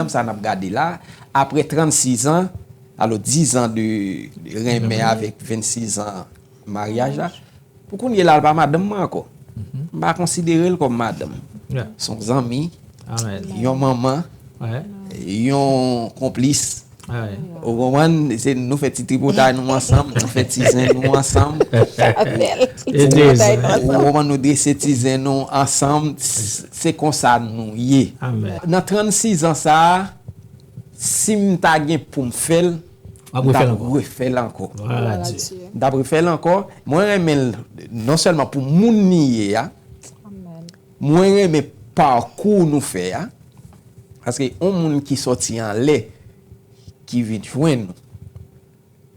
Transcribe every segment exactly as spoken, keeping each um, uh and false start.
Madanm sa n ap gade la, apre trannsis an, alò, dis an de renmen avèk vennsis an maryaj la, pou kounye la, l pa madanm mwen ankò. M pa konsidere l kòm madanm. Se yon zanmi, yon manman, yon konplis. Ou konprann? Se nou fè ti tripotay nou ansanm, nou fè ti zen nou ansanm. Ou konprann? Nou drese ti zen nou ansanm. Se konsa nou ye. Nan trannsis an sa a, si m ta gen pou m fè l, m t ap refè l ankò. M t ap refè l ankò. Mwen renmen l non sèlman pou moun li ye a, mwen renmen pakou nou fè a. Paske yon moun ki sòti anlè, ki vin jwenn nou.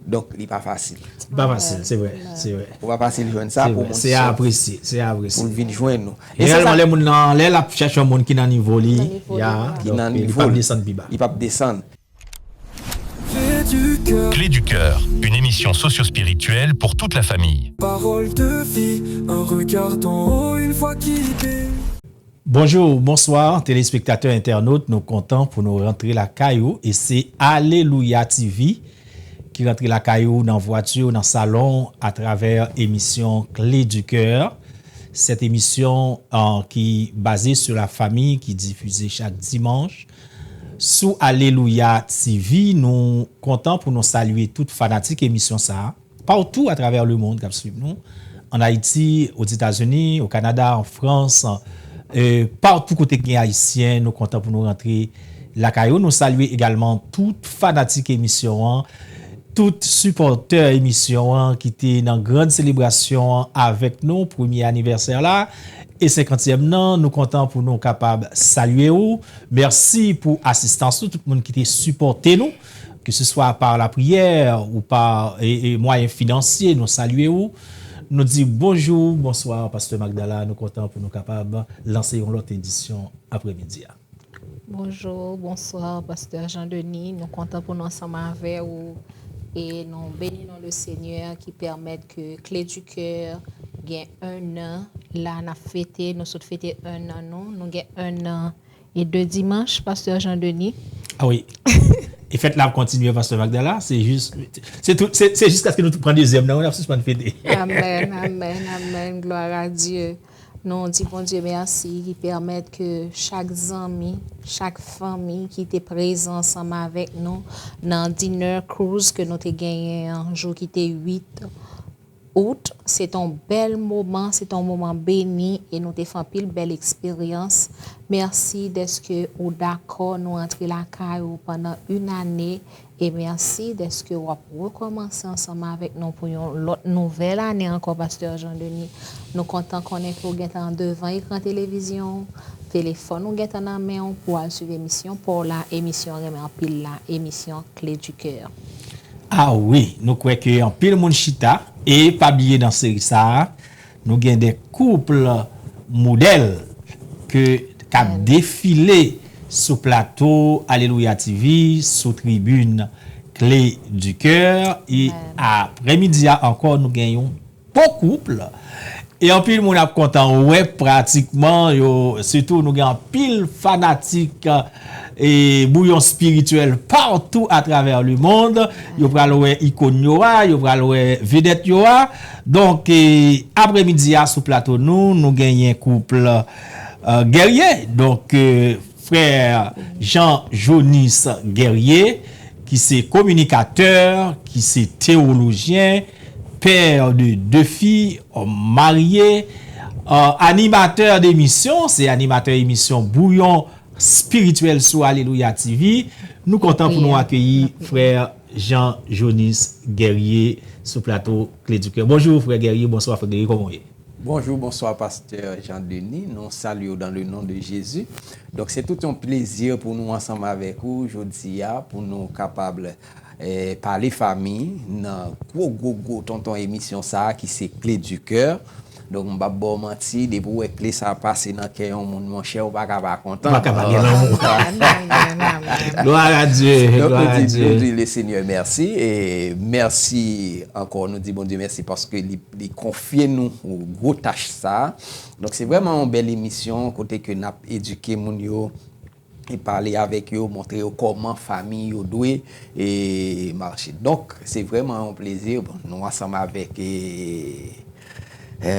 Donk, li pa fasil. Li pa fasil, se vre, se vre. Ou pa fasil jwenn sa pou moun sòti, pou l vin jwenn nou. Jeneralman, lè moun nan, lè l ap chèche yon moun ki nan nivo li, ya, donk, li p ap desann pi ba. Li p ap desann. Clé du cœur, une émission socio-spirituelle pour toute la famille. Parole de vie, un regard d'en haut, une voix qui bénit. Bonjou, bonswa, telespektatè, entènot, nou kontan pou nou rantre lakay ou e se Alelouya TV ki rantre lakay ou nan vwati w, nan salon w, atravè emisyon Clé du Cœur. Cette émission euh, qui basée sur la famille qui diffusée chaque dimanche sou Alelouya TV. Nou kontan pou nou salye tout fanatik emisyon sa a. Partou atravè lemonn k ap swiv nou, ann Ayiti, Ozetazini, o Kanada, an Frans, partou kote gen Ayisyen, nou kontan pou nou rantre lakay ou. Nou salye egalman tout fanatik emisyon an, tout sipòtè emisyon an ki te nan grann selebrasyon an avèk nou, premye anivèsè la e senkantyèm nan. Nou kontan pou nou kapab salye ou. Mèsi pou asistans ou, tout moun ki te sipòte nou. Ke se swa pa lapriyè ou pa mwayen finansye, nou salye ou. Nou di bonjou, bonswa, Pastè Magdala. Nou kontan pou nou kapab lanse yon lòt edisyon aprèmidi a. Bonjou, bonswa, Pastè Jean Denis. Nou kontan pou nou ansanm avè ou e nou beni non Lesenyè ki pèmèt ke Clé du Cœur gen ennan. La n ap fete, nou sot fete ennan nou. Nou gen ennan e de dimanch, Pastè Jean Denis. Ah wi. E fèt la ap kontinye, Pastè Magdala. Se jis, se tout, se, se jiskaske nou pran dezyèm nan, wi, n ap sispann fete. Amèn, amèn, amèn. Glwa a Dye. Nou di Bondye mèsi ki pèmèt ke chak zanmi, chak fanmi ki te prezan ansanm avèk nou nan dinner cruise ke nou te genyen an jou ki te uit out. Se t on bèl moman, se t on moman beni e nou te fè anpil bèl eksperyans. Mèsi dèske ou dakò nou antre lakay ou pandan yon ane e mèsi dèske w ap rekòmanse ansanm avèk nou pou yon lòt nouvèl ane ankò, Pastè Jean Denis. Nou kontan konnen ke w gentan devan ekran televizyon w, telefòn ou gentan nan men w pou w al swiv emisyon pa w la, emisyon w renmen anpil la, emisyon Clé du Cœur. Ah wi, nou kwè ke anpil moun chita e pa bliye nan seri sa a, nou gen de koup modèl ke k ap defile sou plato Alelouya TV, sou tribin Clé du Cœur e aprèmidi a ankò nou gen yon bon koup. E anpil moun ap kontan wè pratikman yo, sitou nou gen anpil fanatik e bouyon espirityèl patou atravè lemonn. Yo pral wè ikòn yo a, yo pral wè vedèt yo a. Donk, e, aprèmidi a sou plato nou, nou genyen koup Guerrier. Donk, e, frè Jean Jonis Guerrier, ki se kominikatè, ki se tewolojyen, pè de de fi, marye, animatè demisyon, se animatè emisyon Bouyon Espirityèl sou Alelouya TV. Nou kontan pou nou akeyi frè Jean Jonis Guerrier sou plato Clé du Cœur. Bonjou, frè Guerrier. Bonswa, frè Guerrier. Kòman w ye? Bonjou, bonswa, pastè Jean Denis. Nou salye w dans le nom de Jésus. Donk, se tout yon plezi pou nou ansanm avèk ou jodi a, pou nou kapab eh, pale fanmi nan gwo, gwo, gwo tonton emisyon sa a ki se Clé du Cœur. Donk, m p ap ba w manti, depi w wè kle sa a pase nan kè yon moun, monchè, ou pa ka pa kontan. Ou pa ka pa gen lanmou. Glwa a Dye, glwa a Dye. Donk, nou di, nou di Lesenyè mèsi, e mèsi ankò, nou di Bondye mèsi paske li, li konfye nou gwo tach sa a. Donk, se vrèman yon bèl emisyon kote ke n ap edike moun yo, e pale avèk yo, montre yo kòman fanmi yo dwe e mache. Donk, se vrèman yon plezi. Bon, nou ansanm avèk e, e,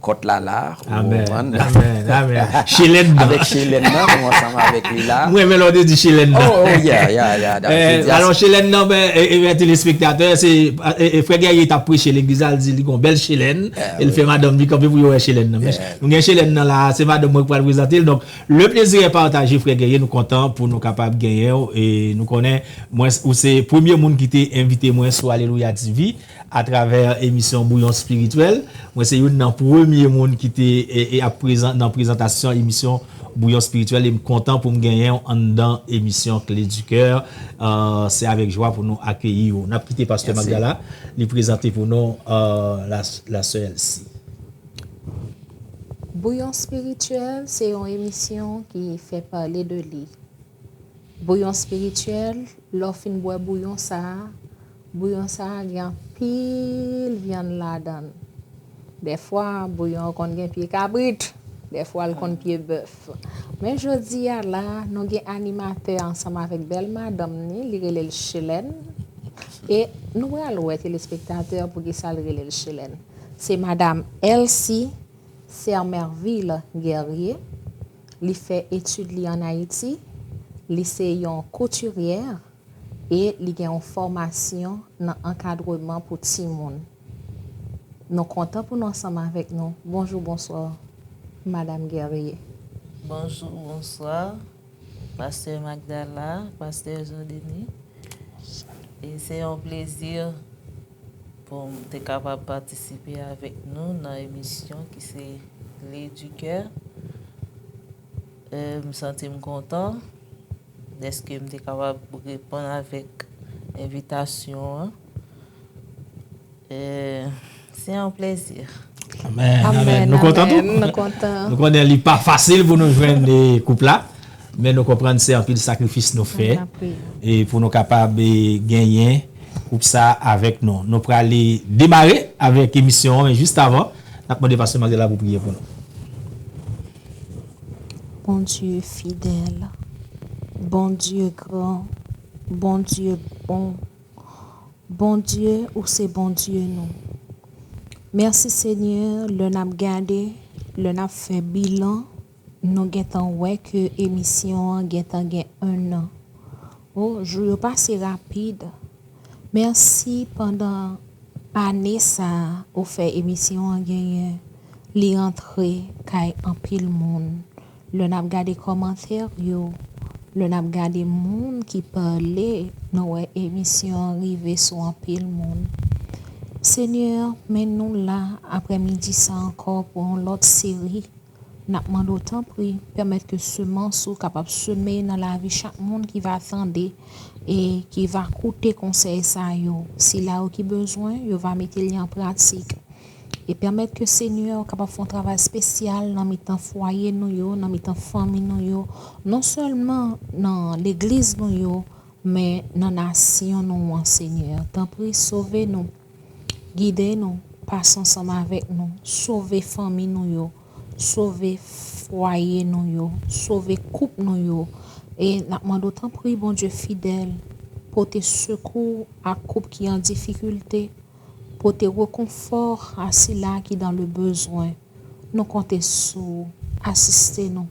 kòt la la, ou konprann? Amèn, amèn. Chelèn nan. Avèk Chelèn nan, nou ansanm avèk li la. Mwen renmen lè w te di Chelèn nan. Oh, oh, yeah, yeah, yeah. Alò, Chelèn nan, ben, e, e, telespektatè, se e, e, frè Guerrier t ap preche legliz la, li di li gon bèl Chelèn, e l fè madanm li kanpe pou yo wè Chelèn nan. Men nou gen Chelèn nan la, se madanm mwen k pral prezante l. Donk, le plaisir est partagé, frè Guerrier, nou kontan pou nou kapab genyen w, e nou konnen, mwen, ou se premye moun ki te envite mwen sou Alelouya T V atravè emisyon Bouyon Espirityèl. Mwen se youn nan premye moun ki te e, e ap prezan, nan prezantasyon emisyon Bouyon Espirityèl, e m kontan pou m genyen w anndan emisyon Clé du Cœur. Euh, se avèk jwa pou nou akeyi w. N ap kite pastè Magdala, li prezante pou nou euh, la, la sè Elsie. Bouyon Espirityèl se yon emisyon ki fè pale de li. Bouyon espirityèl, lè w fin bwè bouyon sa a, bouyon sa a gen anpil vyann ladan l. Dèfwa, bouyon an konn gen pye kabrit, dèfwa l konn pye bèf. Men jodi a la, nou gen animatè ansanm avèk bèl madanm ni, li rele l Chelèn. E nou pral wè telespektatè poukisa l rele l Chelèn. Se madanm Elsie Sermerville Guerrier. Li fè etid li ann Ayiti. Li se yon koutiryè e li gen yon fòmasyon nan ankadreman pou timoun. Nou kontan pou nou ansanm avèk nou. Bonjou, bonswa, Madanm Guerrier. Bonjou, bonswa, Pastè Magdala, Pastè Jean Denis. E se yon plezi pou m te kapab patisipe avèk nou nan emisyon ki se Clé du Cœur. E m santi m kontan dèske m te kapab reponn avèk envitasyon an. E se yon plezi. Amèn, amèn. Nou kontan tou. Nou konnen li pa fasil pou nou jwenn koup la, men nou konprann se anpil sakrifis nou fè e pou nou kapab e, genyen koup sa avèk nou. Nou prale demare avèk emisyon an, men jis avan, n ap mande pastè Magdala pou priye pou nou. Bondye fidèl, Bondye gran, Bondye bon, Bondye ou se Bondye nou. Mèsi Senyè, lè n ap gade, lè n ap fè bilan, nou gentan wè ke emisyon an gentan gen ennan. O, jou yo pase rapid. Mèsi pandan ane sa a ou fè emisyon an genyen, li rantre kay anpil moun. Lè n ap gade kòmantè yo, lè n ap gade moun ki pale, nou wè emisyon an rive sou anpil moun. Senyè, men nou la aprèmidi sa ankò pou yon lòt seri. N ap mande w tanpri, pèmèt ke semans ou kapab semen nan lavi chak moun ki va tande e ki va koute konsèy sa yo. Sila yo ki bezwen, yo va mete li an pratik. E pèmèt ke Senyè ou kapab fè yon travay espesyal nan mitan fwaye nou yo, nan mitan fanmi nou yo, non sèlman nan legliz nou yo, men nan nasyon nou an, Senyè. Tanpri, sove nou, gide nou, pase ansanm avèk nou, sove fanmi nou yo, sove fwaye nou yo, sove koup nou yo. E n ap mande w, tanpri, Bondye fidèl, pote sekou a koup ki an difikilte, pote rekonfò a sila ki dans le besoin. Nou konte sou ou. Asiste nou.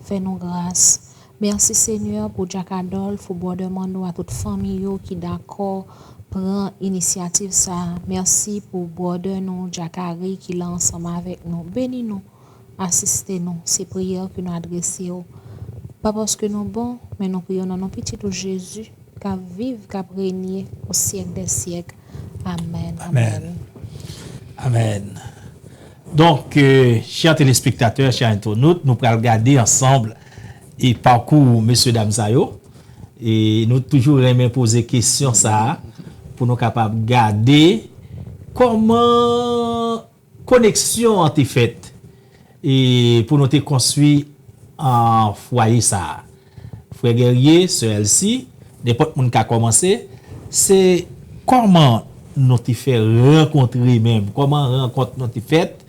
Fè nou gras. Mèsi Senyè pou Jack Adolphe, pou Brother Mando a tout fanmi yo ki dakò pran inisyativ sa a. Mèsi pou brother nou Jack Harry ki la ansanm avèk nou. Beni nou. Asiste nou. Se priyè ke nou adrese w. Pa paske nou bon, men nou priye w nan non pitit ou Jezi, k ap viv, k ap renye o syèk dè syèk. Amèn. Amèn. Amèn. Donk, euh, chè telespektatè, chè entènot, nou pral gade ansanm e pakou mesye dam sa yo. E nou toujou renmen poze kesyon sa a pou nou kapab gade kòman koneksyon an te fèt e pou nou te konstwi an fwaye sa a. Frè Guerrier, sè Elsie, nenpòt moun ka kòmanse, se kòman nou te fè rankontre menm, kòman rankont nou te fèt,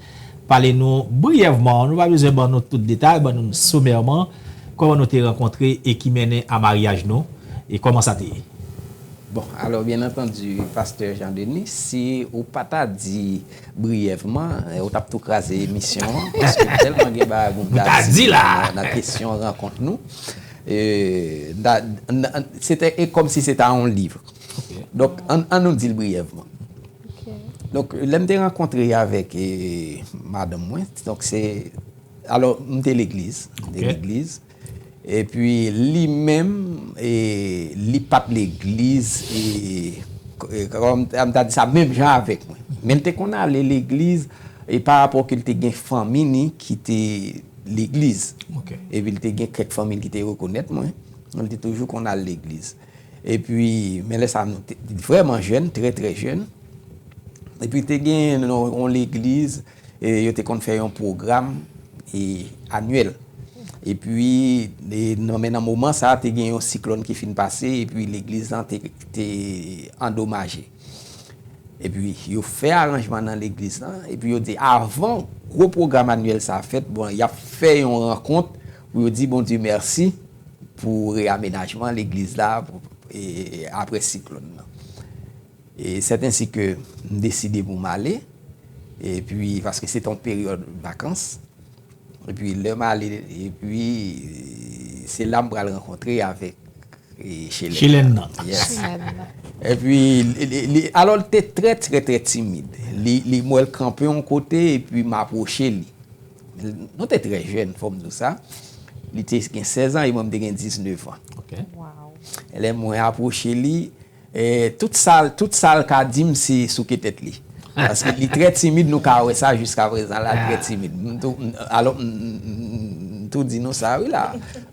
pale nou briyèvman, nou pa bezwen ban nou tout detay, ban nou somèman, Kòman nou te rankontre e ki mennen a maryaj nou? E kòman sa te ye? Bon, alò, byen antandi, Pastè Jean Denis, si ou pa ta di briyèvman, eh, ou t ap tou kraze emisyon an, paske tèlman gen bagay pou m ta di nan kesyon rankont nou. E, se te, e kòmsi se ta yon liv. Donk, an, an nou di l briyèvman. Donk, lè m te rankontre avèk e, madanm mwen, donk se, alò, m te legliz, m te legliz. Epi li menm, e, li pa t legliz, e, e, kòm m ta di sa, menm jan avèk mwen. Men l te konn ale legliz, e pa rapò ke l te gen fanmi ni ki te legliz. Epi l te gen kèk fanmi l ki te rekonèt mwen. Li te toujou konn al legliz. Epi, men lè sa a nou te vrèman jèn, trè, trè jèn. Epi te gen yon, yon legliz, e, yo te konn fè yon pwogram, e, anyèl. Epi, e, nan, men nan moman sa a, te gen yon siklòn ki fin pase, epi legliz lan te, te andomaje. Epi, yo fè aranjman nan legliz lan, epi yo di, avan gwo pwogram anyèl sa a fèt, bon, y ap fè yon rankont pou yo di Bondye mèsi pou reyamenajman legliz la, pou, e, apre siklòn nan. E sèt ensi ke m deside pou m ale, epi, paske se te yon peryòd vakans, epi lè m ale, epi, se la m pral rankontre avèk, e, Chelèn. Chelèn nan. Yes. Epi, li, li, li, alò, li te trè, trè, trè timid. Li, li, m wè l kanpe yon kote, epi m apwoche li. Nou te trè jèn, fò m di w sa. Li te gen sèz an, e mwen, m te gen diznèf an. Lè mwen apwoche li, e, tout sa, tout sa l ka di m, se souke tèt li. Paske li trè timid, nou ka wè sa jiska prezan la, trè timid. M tou, m, alò, m, m, m, m tou di nou sa, wi, la.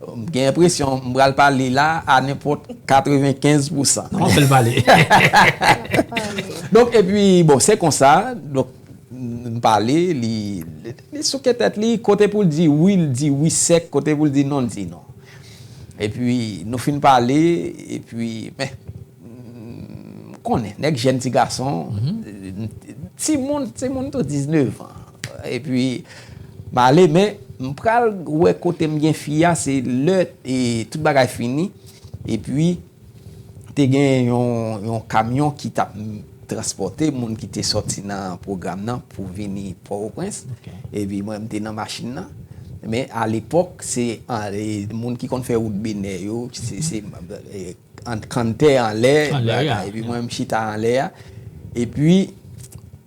M gen enpresyon, m pral pale la a nenpòt katrevenkenz pousan. Non, fè l pale. Donk, epi, bon, se konsa, donk, m pale, li, li, li souke tèt li, kote pou l di wi, l di wi sèk, kote pou l di non, l di non. Epi, nou fin pale, epi, men, m konnen, nèg jèn ti gason, timoun, timoun tou diznèf an. Epi, m ale, men, m pral wè kote m gen fi a, se lè, e, tout bagay fini. Epi, te gen yon, yon kamyon ki t ap transpòte moun ki te sòti nan pwogram nan pou vini Pòtoprens. Epi mwen, m te nan machin nan. Men alepòk, se, an, e, moun ki konn fè wout Benè yo, se, se, e, an, kanntè anlè, epi mwen, m chita anlè a. Epi,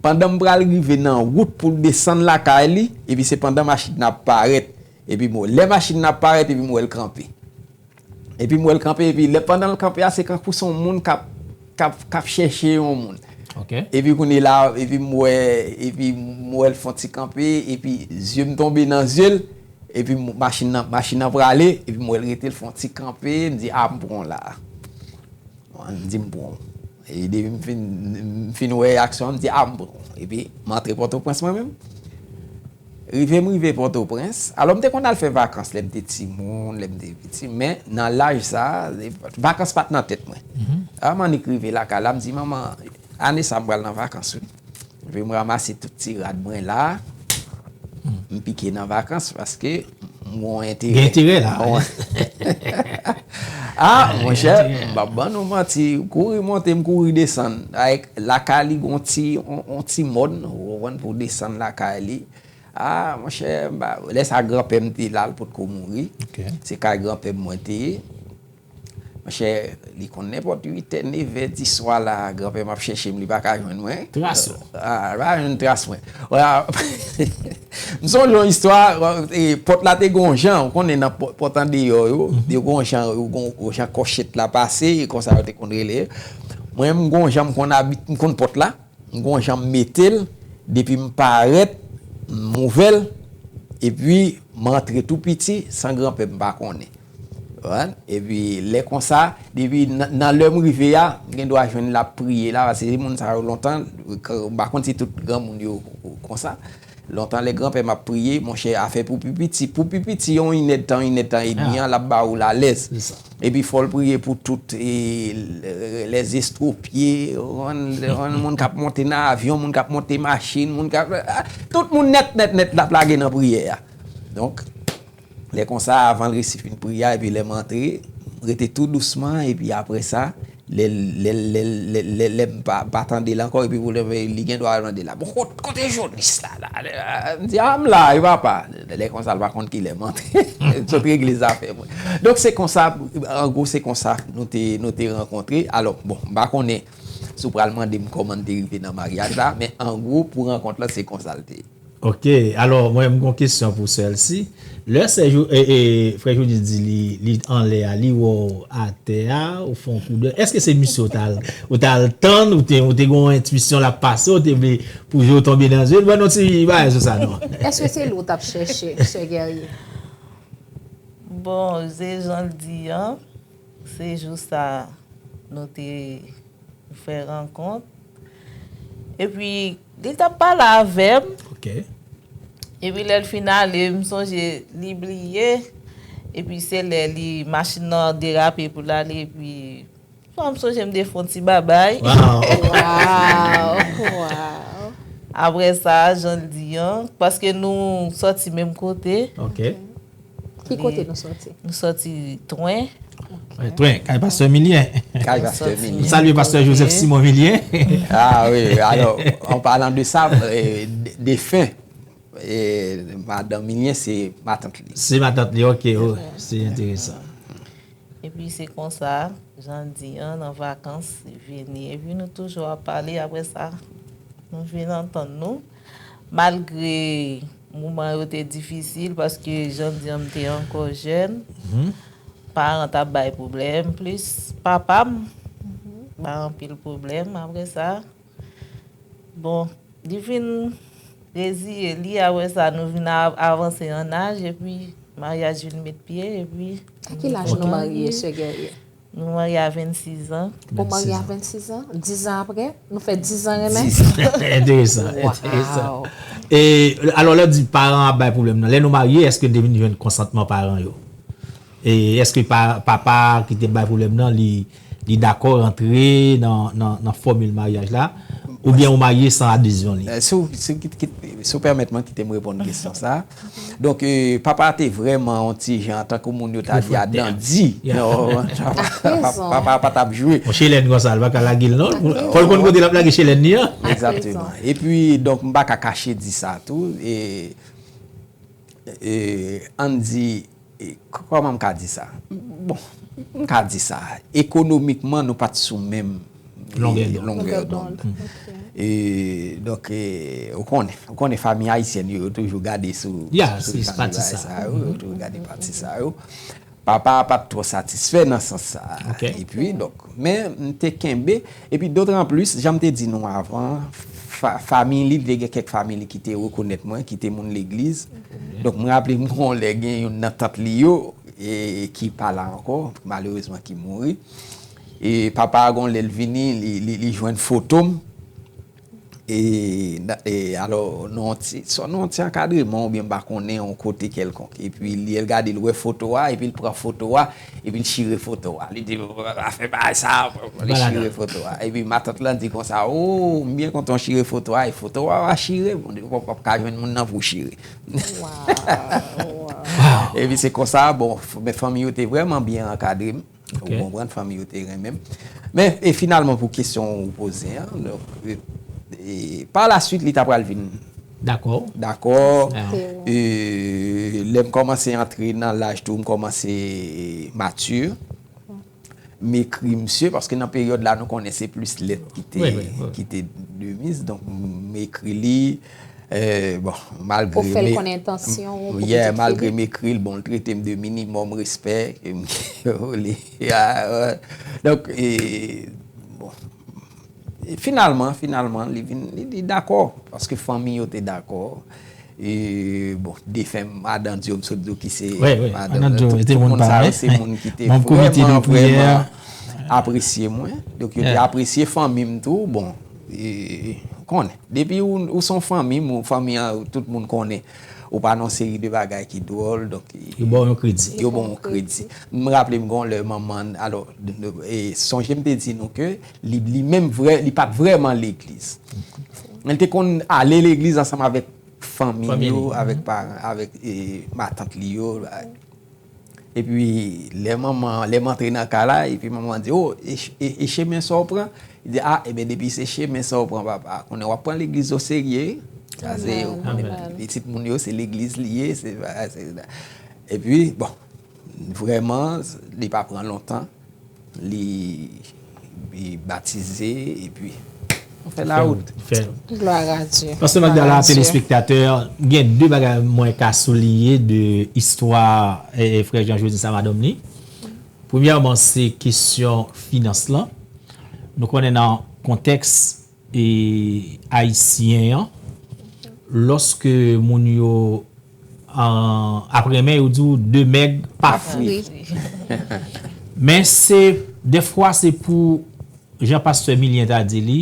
pandan m pral rive nan wout pou l desann lakay li, epi se pandan machin nan ap parèt. Epi m wè, lè machin nan ap parèt, epi m wè l kanpe. Epi m wè l kanpe, epi lè pandan l kanpe a, se kankou se yon moun k ap, k ap, k ap chèche yon moun. Epi kounye la, epi m wè, epi m wè l fè yon ti kanpe, epi zye m tonbe nan zye l, epi m, machin nan, machin nan prale, epi m wè l rete, l fè yon ti kanpe, m di, a, m pran w la. M di, m pran w. E depi m fin, m fin wè aksyon an, m di, a, m pran w. Epi m antre Pòtoprens mwen menm. Rive m rive Pòtoprens. Alò, m te konn al fè vakans lè m te timoun, lè m te piti. Men, nan laj sa a, vakans pa t nan tèt mwen. A, m annik rive lakay la, m di, manman, ane sa a m pral nan vakans, wi. Epi m ranmase tout ti rad mwen la. M pike nan vakans paske m gen yon enterè. Gen enterè la. Ah, monchè, m p ap ban nou manti. M kouri monte, m kouri desann. Like, lakay li gon ti, on, on ti mòn, ou konprann, pou desann lakay li. Ah, monchè, m pa, lè sa granpè m te la, l potko mouri. Se kay granpè m mwen te ye. Monchè, li konn nenpòt uitè, nevè, diswa la, granpè m ap chèche m, li pa ka jwenn mwen. Tras ou. Ah, li pa jwenn tras mwen. M sonje yon istwa, e, pòt la te gon jan, ou konnen nan pò-, pòt andeyò yo, te gon jan, yo gon, gon jan kòchèt la pase, e konsa yo te konn rele. Mwen, m gon jan m konn abit, m konn pòt la, m gon jan m mete l, depi m parèt, m ouvè l, epi m antre tou piti, san granpè m pa konnen. Ou konprann? Epi lè konsa, depi nan, nan lè m rive a, m gen dwa jwenn l ap priye la, paske se moun sa yo lontan, k-, m pa konn si tout granmoun yo konsa. Lontan lè granpè m ap priye, monchè, afè pou pi piti, pou pi piti, yon inèdtan, inèdtan edmi an, l ap ba ou l alèz. Epi fò l priye pou tout, e, lè, lè zestwopye, ou konprann, ou konprann, moun k ap monte nan avyon, moun k ap monte machin, moun k ap, ah, tout moun nèt, nèt, nèt, l ap lage nan priyè a. Donk, Lè konsa, avan l resi fin priyè a, epi lè m antre, m rete tou dousman, epi apre sa, lè, lè, lè, lè, lè, lè m pa, pa tande l ankò, epi pou lè, li gen dwa mande la, "Bon, kot-, kote jounis la, la?" M di, "A, m la, wi, papa." Lè konsa, l pa konn kilè m antre. M sot regle zafè mwen. Donk, se konsa, an gwo, se konsa nou te, nou te rankontre. Alò, bon, m pa konnen si w pral mande m kòman n te rive nan maryaj la, men an gwo, pou rankont lan, se konsa l te ye. Ok, alò, mwen, m gon kesyon pou sè Elsie. Lè sè Jou-, e, e, frè Jodi di li, li anlè a, li wè w atè a, ou fè yon koudèy. Èske se misye w t al, ou t al tann, ou te, ou te gon entwisyon l ap pase, ou te vle pou je w tonbe nan zye l? Ban nou ti bagay sou sa, non? Èske se li w t ap chèche, sè Guerrier? Bon, se jan l di an, se jou sa nou te fè rankont. Epi, li t ap pale avè m. Ok. Epi, lè l fin ale, m sonje li bliye. Epi, se lè li, machin nan derape pou l ale, epi, fò m sonje m te fè yon ti babay. Wow. Wow, wow. Apre sa, jan l di an, paske nou sòti menm kote. Ok. Ki kote nou sòti? Nou sòti Twen. Wi, Twen, kay pastè Milyen. Kay pastè Milyen. M salye pastè Joseph Simon Milyen. Ah wi, alò, an palan de sa, eh, de, defen, eh, madanm Milyen, se matant li. Se matant li, ok, oh, se enteresan. Epi se konsa, jan di an, nan vakans, vini. Epi nou toujou ap pale, apre sa, nou vin antann nou. Malgre moman yo te difisil, paske jan di an, m te ankò jèn, paran t ap bay pwoblèm, plis papa m bay anpil pwoblèm. Apre sa, bon, li vin reziye li, apre sa, nou vin a-, avanse an aj, epi maryaj vin met pye, epi... A ki laj nou marye, sè Guerrier? Nou marye a vennsis an. Ou marye a vennsis an? Dis an apre? Nou fè dis an renmen? Dis an. Enteresan, enteresan. Wow. E, alò, lè w di paran ap bay pwoblèm nan, lè nou marye, èske n te vin jwenn konsantman paran yo? E èske pa, papa ki te bay pwoblèm nan, li, li dakò rantre nan, nan, nan fòmil maryaj la? Oubyen ou marye san adezyon li? Eh, si w, si w kit-, kit-, si w pèmèt mwen, kite m reponn kesyon sa. Donk, eh, papa te vrèman yon ti jan, antanke moun yo ta di, a dandi. Non, papa, papa pa t ap jwe. Yon chelèn konsa, l pa ka lage l non. Fò l konn kote l ap lage chelèn li an. Egzakteman. Epi, donk, m pa ka kache di sa tou. E, e, ann di, e, k-, kòman m ka di sa? Bon, m ka di sa. Ekonomikman, nou pa t sou menm, e, longè dond. Longè dond. E, donk, e, ou konnen, ou konnen fanmi ayisyèn yo, yo toujou gade sou, sou jan de bagay sa yo, yo toujou gade pati sa yo. Papa a pa t twò satisfè nan sans sa a. Epi, donk, men m te kenbe, epi dotranplis, jan m te di nou avan, fa-, fanmi li, li te gen kèk fanmi li ki te rekonèt mwen, ki te moun legliz. Donk, m raple m gon lè gen youn nan tant li yo, e, ki pa la ankò, malerezman ki mouri. E papa a gon lè l vini, li, li, li jwenn foto m. E, na-, e, alò, nan yon ti, swa nan yon ti ankadreman oubyen m pa konnen, yon kote kèlkonk. Epi li, l gade, l wè foto a, epi l pran foto a, epi l chire foto a. Li di, "Pa fè bagay sa," li chire foto a. Epi matant lan di konsa, "O, m byen kontan w chire foto a, e foto a w a chire, w p ap ka jwenn moun nan pou w chire." Epi se konsa, bon, f-, men fanmi yo te vrèman byen ankadre m. Ou konprann, fanmi yo te renmen m. Men, e finalman, pou kesyon ou poze an, donk, e, e, pa la suit, li ta pral vin dakò. Dakò. E, lè m kòmanse antre nan laj tou, m kòmanse mati. M ekri misye, paske nan peryòd la, nou konnen se plis lèt ki te, ki te de miz. Donk, m ekri li, Eh, bon, malgre... Ou fè l konnen entansyon w pou... Yeah, malgre m ekri l, bon, l trete m de minimòm respè. Donk, e, bon, e finalman, finalman, li vin, li, li dakò, paske fanmi yo te dakò. E, bon, defen madan Dio, m sot di w ki se madan, tout, tout moun sa yo, se moun ki te vrèman, vrèman apresye mwen. Donk, yo te apresye fanmi m tou, bon, e, konnen. Depi ou, ou se yon fanmi, ou fanmi an, tout moun konnen. Ou pa nan yon seri de bagay ki dwòl, donk, yo ba w yon kredi. Yo ba w yon kredi. M raple m gon lè manman, alò, e, sonje m te di nou ke li, li menm vrè, li pa t vrèman legliz. Men l te konn ale legliz ansanm avèk fanmi yo, avèk paran, avèk, e, matant li yo. Epi lè manman, lè m antre nan kay la, epi manman di, "O, e, e, e chemen sa w pran?" Li di, "A, ebyen, depi se chemen sa w pran, papa, konnen w ap pran legliz oserye." Sa se, ou konnen, pitit moun yo, se legliz li ye, se, se, epi, bon, vrèman, li pa pran lontan. Li, li batize, epi nou fè lawout. Fè, fè. Gloire à Dieu. Pastè Magdala, gloire à Dieu. Telespektatè, gen de bagay mwen ka souliye de istwa, eh, frè Jean Joseph a madanm li. Premyèman, se kesyon finans lan. Nou konnen nan kontèks e ayisyen an, lòske moun yo, an, ap renmen, yo di w de mèg pa fri. Men se, dèfwa se pou, jan pastè Milien ta di li,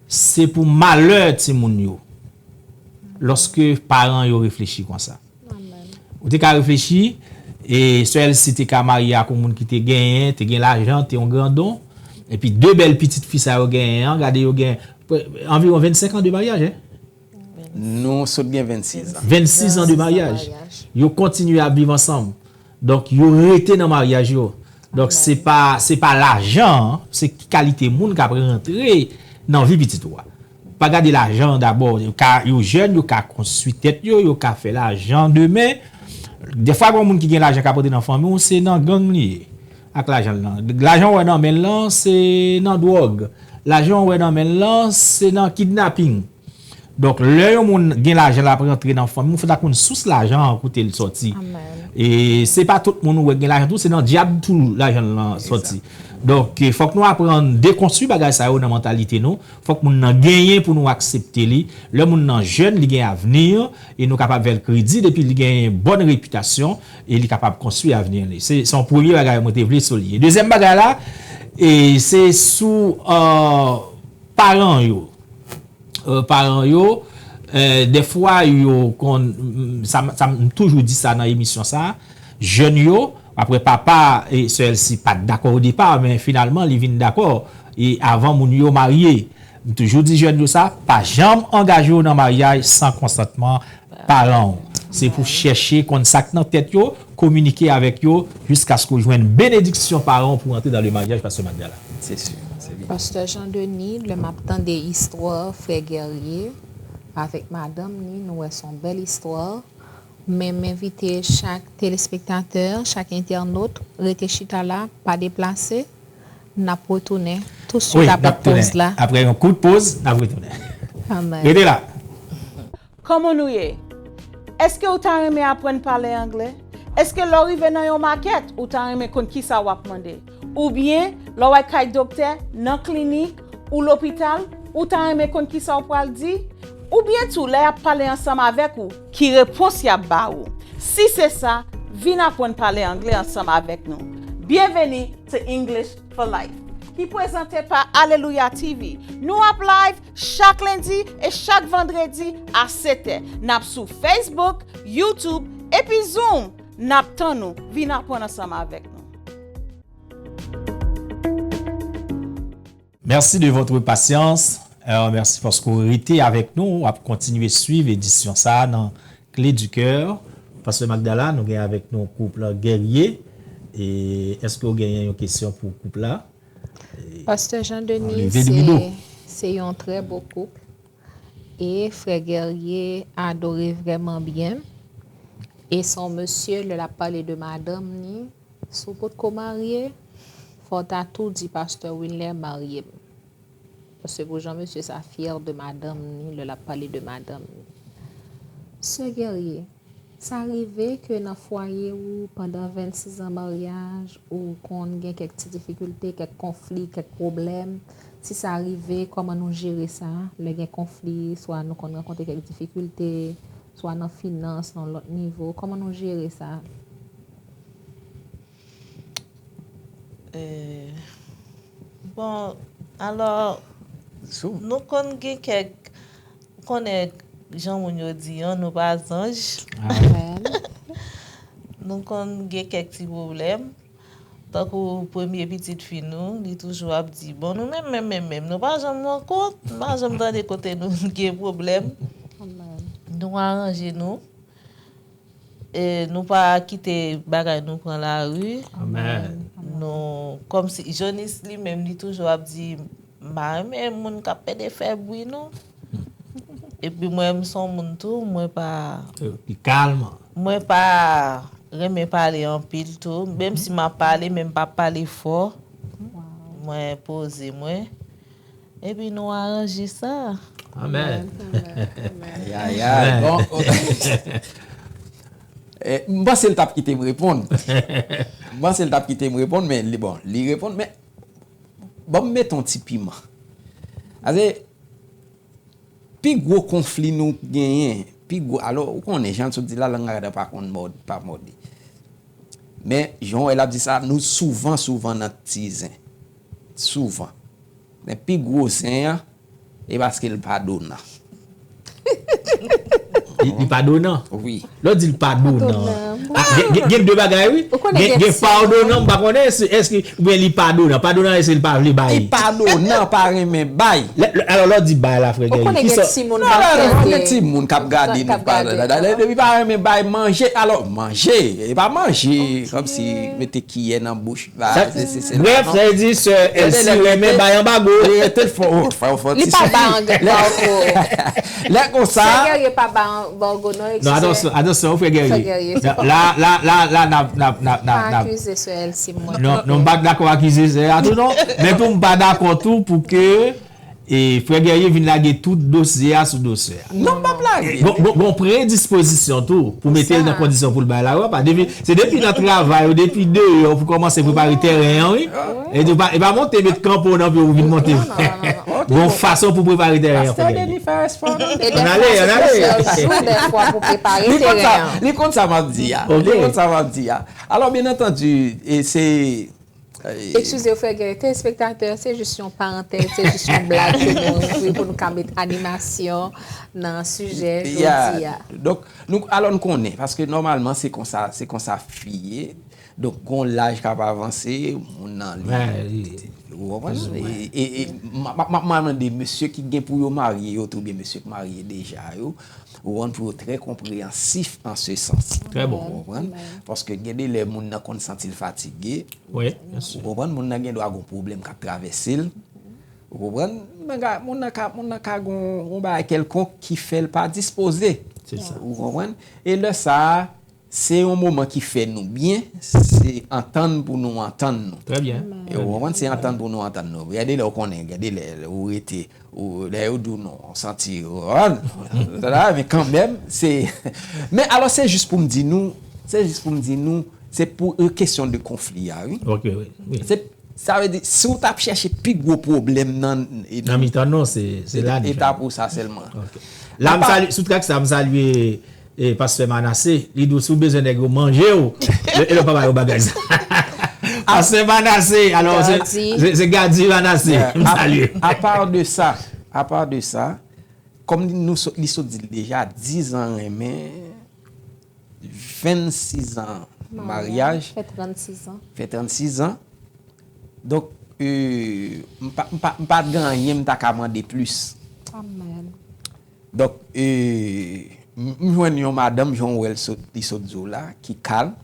se pou malè timoun yo, lòske paran yo reflechi konsa. Ou te ka reflechi, e sè Elsie te ka marye ak yon moun ki te genyen, te gen lajan, te yon grandon, epi de bèl pitit fi sa yo genyen an, gade yo gen, anviwon vennsenk an de maryaj, en? Nou sot gen vennsis an. Vennsis an de maryaj. Yo kontinye ap viv ansanm. Donk, yo rete nan maryaj yo. Donk, se pa, se pa lajan an, se ki kalite moun k ap rantre nan vi pitit ou a. Pa gade lajan an dabò. Yo ka, yo jèn, yo ka konstwi tèt yo, yo ka fè lajan demen. Dèfwa, gen moun ki gen lajan k ap rantre nan fanmi w, se nan gang li ye. Ak lajan l lan. Lajan w wè nan men l lan, se nan dwòg. Lajan w wè nan men l lan, se nan kidnaping. Donk, lè yon moun gen lajan l ap rantre nan fanmi w, fòk ta konn sous lajan an kote l sòti. E se pa tout moun ou wè gen lajan tou, se nan dyab tou lajan l lan sòti. Donk, eh, fòk nou aprann dekonstwi bagay sa yo nan mantalite nou. Fòk moun nan genyen pou nou aksepte li. Lè moun nan jèn, li gen avni, e nou kapab fè l kredi depi li genyen bòn repitasyon, e li kapab konstwi avni li. Se, se yon premye bagay mwen te vle souliye. Dezyèm bagay la, e se sou, eh, paran yo. Eh, paran yo, eh, dèfwa yo konn, m, sa, sa, m toujou di sa nan emisyon sa, jèn yo, apre papa e sè Elsie pa t dakò o depa, men finalman li vin dakò, e avan moun yo marye. M toujou di jèn yo sa, pa janm angaje w nan maryaj san konsantman paran w. Se pou chèche konn sa k nan tèt yo, kominike avèk yo, jiskaske w jwenn benediksyon paran w pou w antre dans le mariage, pastè Magdala. Se si, se byen. Pastè Jean Denis, lè m ap tande istwa frè Guerrier avèk madanm ni, nou wè se yon bèl istwa. Men m envite chak telespektatè, chak entènot, rete chita la, pa deplase. N ap retounen tou swit apre poz la. Apre yon kout poz, n ap retounen. Amèn. Rete la. Kòman nou ye? Èske ou ta renmen aprann pale anglè? Èske lè w rive nan yon makèt, ou ta renmen konn kisa w ap mande? Oubyen, lè w al kay doktè, nan klinik, ou lopital, ou ta renmen konn kisa w pral di? Oubyen tou, lè y ap pale ansanm avèk ou, ki repons y ap ba ou? Si se sa, vin aprann pale anglè ansanm avèk nou. Byenveni to English for Life, ki prezante pa Alelouya T V. Nou ap live chak lendi e chak vandredi a sèt è. N ap sou Facebook, YouTube, epi Zoom. N ap tann ou. Vin aprann ansanm avèk nou. Merci de votre patience. Euh, mèsi paske w rete avèk nou. W ap kontinye swiv edisyon sa a nan Clé du Cœur. Pastè Magdala, nou gen avèk nou koup Guerrier. E èske w genyen yon kesyon pou koup la? Pastè Jean Denis, se, se yon trè bo koup. E frè Guerrier adore vrèman byen. E se yon mesye, lè l ap pale de madanm ni, si w potko marye, fò w ta tou di pastè Wilner marye m. Paske pou jan mesye sa fyè de madanm ni, lè l ap pale de madanm ni. Sè Guerrier, sa rive ke nan fwaye ou, pandan vennsis an maryaj, ou konn gen kèk ti difikilte, kèk konfli, kèk pwoblèm? Si sa rive, kòman nou jere sa? Lè gen konfli, swa nou konn rankontre kèk difikilte, swa nan finans, nan lòt nivo, kòman nou jere sa? Eh, bon, alò, nou konn gen kèk, ou konnen jan moun yo di an, nou pa zanj. Amèn. Nou konn gen kèk ti pwoblèm. Tankou premye pitit fi nou, li toujou ap di, "Bon, nou menm, menm, menm, menm, nou pa janm rankont, nou pa janm tande kote nou gen pwoblèm." Amèn. Nou aranje nou. E nou pa kite bagay nou pran lari. Amèn. Nou, kòmsi Jonis li menm, li toujou ap di, m pa renmen moun k ap pede fè bri non. Epi mwen, m se yon moun tou, mwen pa, Li kalm. Mwen pa renmen pale anpil tou. Menm si m ap pale, men m pa pale fò. Mwen poze mwen. Epi nou aranje sa. Amèn. Ayayay. Bon. Eh, m panse l t ap kite m reponn. M panse l t ap kite m reponn, men li bon, li reponn, men bon, m mete yon ti piman. Ase, pi gwo konfli nou genyen, pi gwo, alò, ou konnen, jan sot di la, lang Adan pa konn mòd, pa mòde. Men, jan w wè l ap di sa, nou souvan, souvan nan ti zen. Souvan. Men pi gwo zen an, e paske l pa donan. Li, li pa donan. Wi. Lè w di l pa donan. Ah, gen, gen, gen de bagay, wi. Gen, gen pa donan, m pa konnen, èske, oubyen li pa donan. Pa donan, èske li pa vle bay. Li pa donan, pa renmen bay. Alò, lè w di bay la, frè Guerrier, kisa. Gen timoun k ap gade nou, pa, depi pa renmen bay manje, alò, manje, e pa manje, kòmsi mete kiyè nan bouch. Brèf, sa vle di sè Elsie renmen bay anbago. Li pa bay anbago. Lè konsa. Sè Guerrier pa bay anbago non. Non, atansyon, atansyon, frè Guerrier. La, la, la, la, n ap, n ap, n ap, n ap, n ap. Akize sè Elsie mwen. Non, non, m pa dakò akize sè a tou non. Men tou, m pa dakò tou pou ke E frè Guerrier vin lage tout dosye a sou dosye a. Non, m p ap lage. Gon, gon, gon predispozisyon tou pou mete l nan kondisyon pou l bay lari a pa. Depi, se depi nan travay ou, depi deyò pou kòmanse prepare tèren an, wi. E di, e pa monte met kanpe w nan pye w vin monte. Gon fason pou prepare tèren an, frè Guerrier. Ann ale, ann ale. Jou dèfwa pou prepare tèren an. Li konn sa m ap di a. Li konn sa m ap di a. Alò, byen antandi, e se Eskize w, frè Guerrier, telespektatè, se jis yon parantèz, se jis yon blag ke nou ouvri pou nou ka met animasyon nan sijè jodi a. Donk, nou, alò n konnen, paske nòmalman se konsa, se konsa fi ye. Donk, gon laj k ap avanse, moun nan li. Ou konprann? E, e, e m ap mande mesye ki gen pou yo marye yo tou, oubyen mesye k marye deja yo, ou konprann, pou yo trè konpreyansif an se sans. Trè bon. Ou konprann? Paske gen de lè moun nan konn santi l fatige. Wi, byen si. Ou konprann? Moun nan gen dwa gon pwoblèm k ap travèse l. Ou konprann? Men moun nan ka, moun nan ka gon, gon bagay kèlkonk ki fè l pa dispoze. Se sa. Ou konprann? E lè sa a, se yon moman ki fè nou byen, se antann pou nou antann nou. Trè byen. E ou konprann? Se antann pou nou antann nou. Gen de lè ou konnen, gen de lè ou rete, ou, lè yo di w non, ou santi, men kanmenm, se, men alò se jis pou m di nou, se jis pou m di nou, se pou, e, kesyon de konfli a, wi. Ok, wi, wi. Se, sa vle di, si w t ap chèche pi gwo pwoblèm nan, nan mitan nou, se, se la li fè. E ta pou sa sèlman. Ok. La, m salye, sou trak sa, m salye, e, pastè Manassé, li di w si w bezwen nèg yo manje w, e lè w pa ba yo bagay sa. Pastè Manassé, alò, se, se, se Gady Manassé, m salye. A pa de sa, a pa de sa, kòm li, nou, li sot di l deja, dizan renmen, vennsis an maryaj. Fè trannsis an. Fè trannsis an. Donk, e, m pa, m pa, m pa t gen anyen m ta ka mande plis. Amèn. Donk, e, m, m jwenn yon madanm, jan w wè l sot, li sot di w la, ki kalm.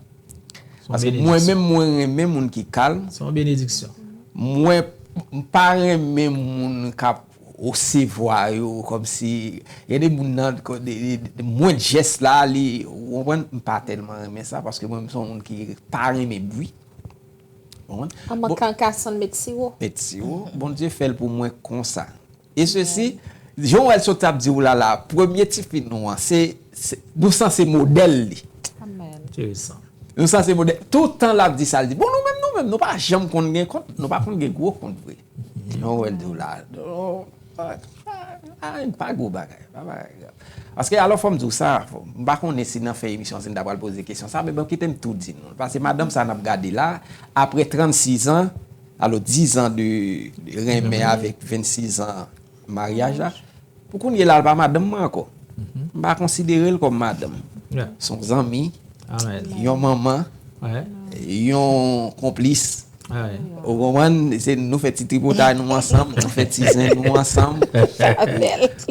Paske mwen menm, mwen renmen moun ki kalm. Se yon benediksyon. Mwen, m pa renmen moun k ap osevwa yo kòmsi, gen de moun nan, mwen jès la, li, ou konprann, m pa tèlman renmen sa, paske mwen, m se yon moun ki pa renmen bri. Ou konprann? An mankan kasann met siwo. Met siwo. Bondye fè l pou mwen konsa. E sesi, jan w wè l sot ap di w la la, premye tifi nou an, se, se, nou sanse modèl li. Amèn. Enteresan. Nou sanse modèl. Tout tan l ap di sa, l di, bon, nou menm, nou menm, nou pa janm konn gen kont, nou pa konn gen gwo kont vre. Jan w wè l di w la. Ah, ah, ah, pa gwo bagay, pa bagay grav. Paske alò fò m di w sa, m pa konnen si nan fen emisyon si n ta pral poze kesyon sa, men bon, kite m tou di nou. Paske madanm sa n ap gade la, apre trannsis an, alò dizan de, de renmen avèk vennsis an maryaj la, pou kounye la, l pa madanm mwen ankò. M pa konsidere l kòm madanm. Se yon zanmi, yon manman, yon konplis. Ou konprann? Se nou fè ti tripotay nou ansanm, nou fè ti zen nou ansanm.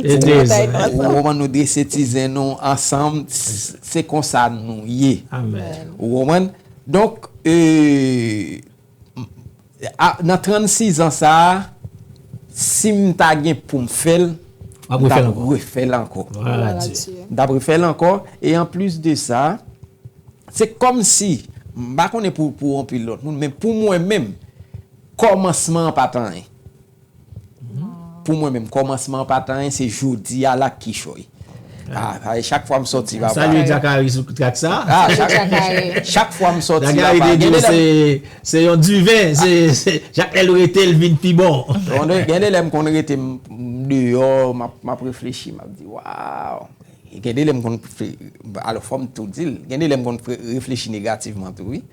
Ou konprann? Nou drese ti zen nou ansanm. Se konsa nou ye. Ou konprann? Donk, e, a, nan trannsis an sa a, si m ta gen pou m fè l, m t ap refè l ankò. M t ap refè l ankò. E anplis de sa, se kòmsi, m pa konnen pou, pou anpil lòt moun, men pou mwen menm, kòmansman an pa t anyen. Pou mwen menm, kòmansman an pa t anyen, se jodi a la k kichòy. Ah, chak fwa m sòti, papa. Salye Jakari sou trak sa. Ah, chak, chak fwa m sòti, papa. Gen de lè m se, se yon diven, se, se, chak lè l rete, l vin pi bon. Gen de lè m konn rete m, m deyò, m ap, m ap reflechi, m ap di, waw. Gen de lè m konn, alò, fò m tou di l, gen de lè m konn reflechi negativman tou, wi.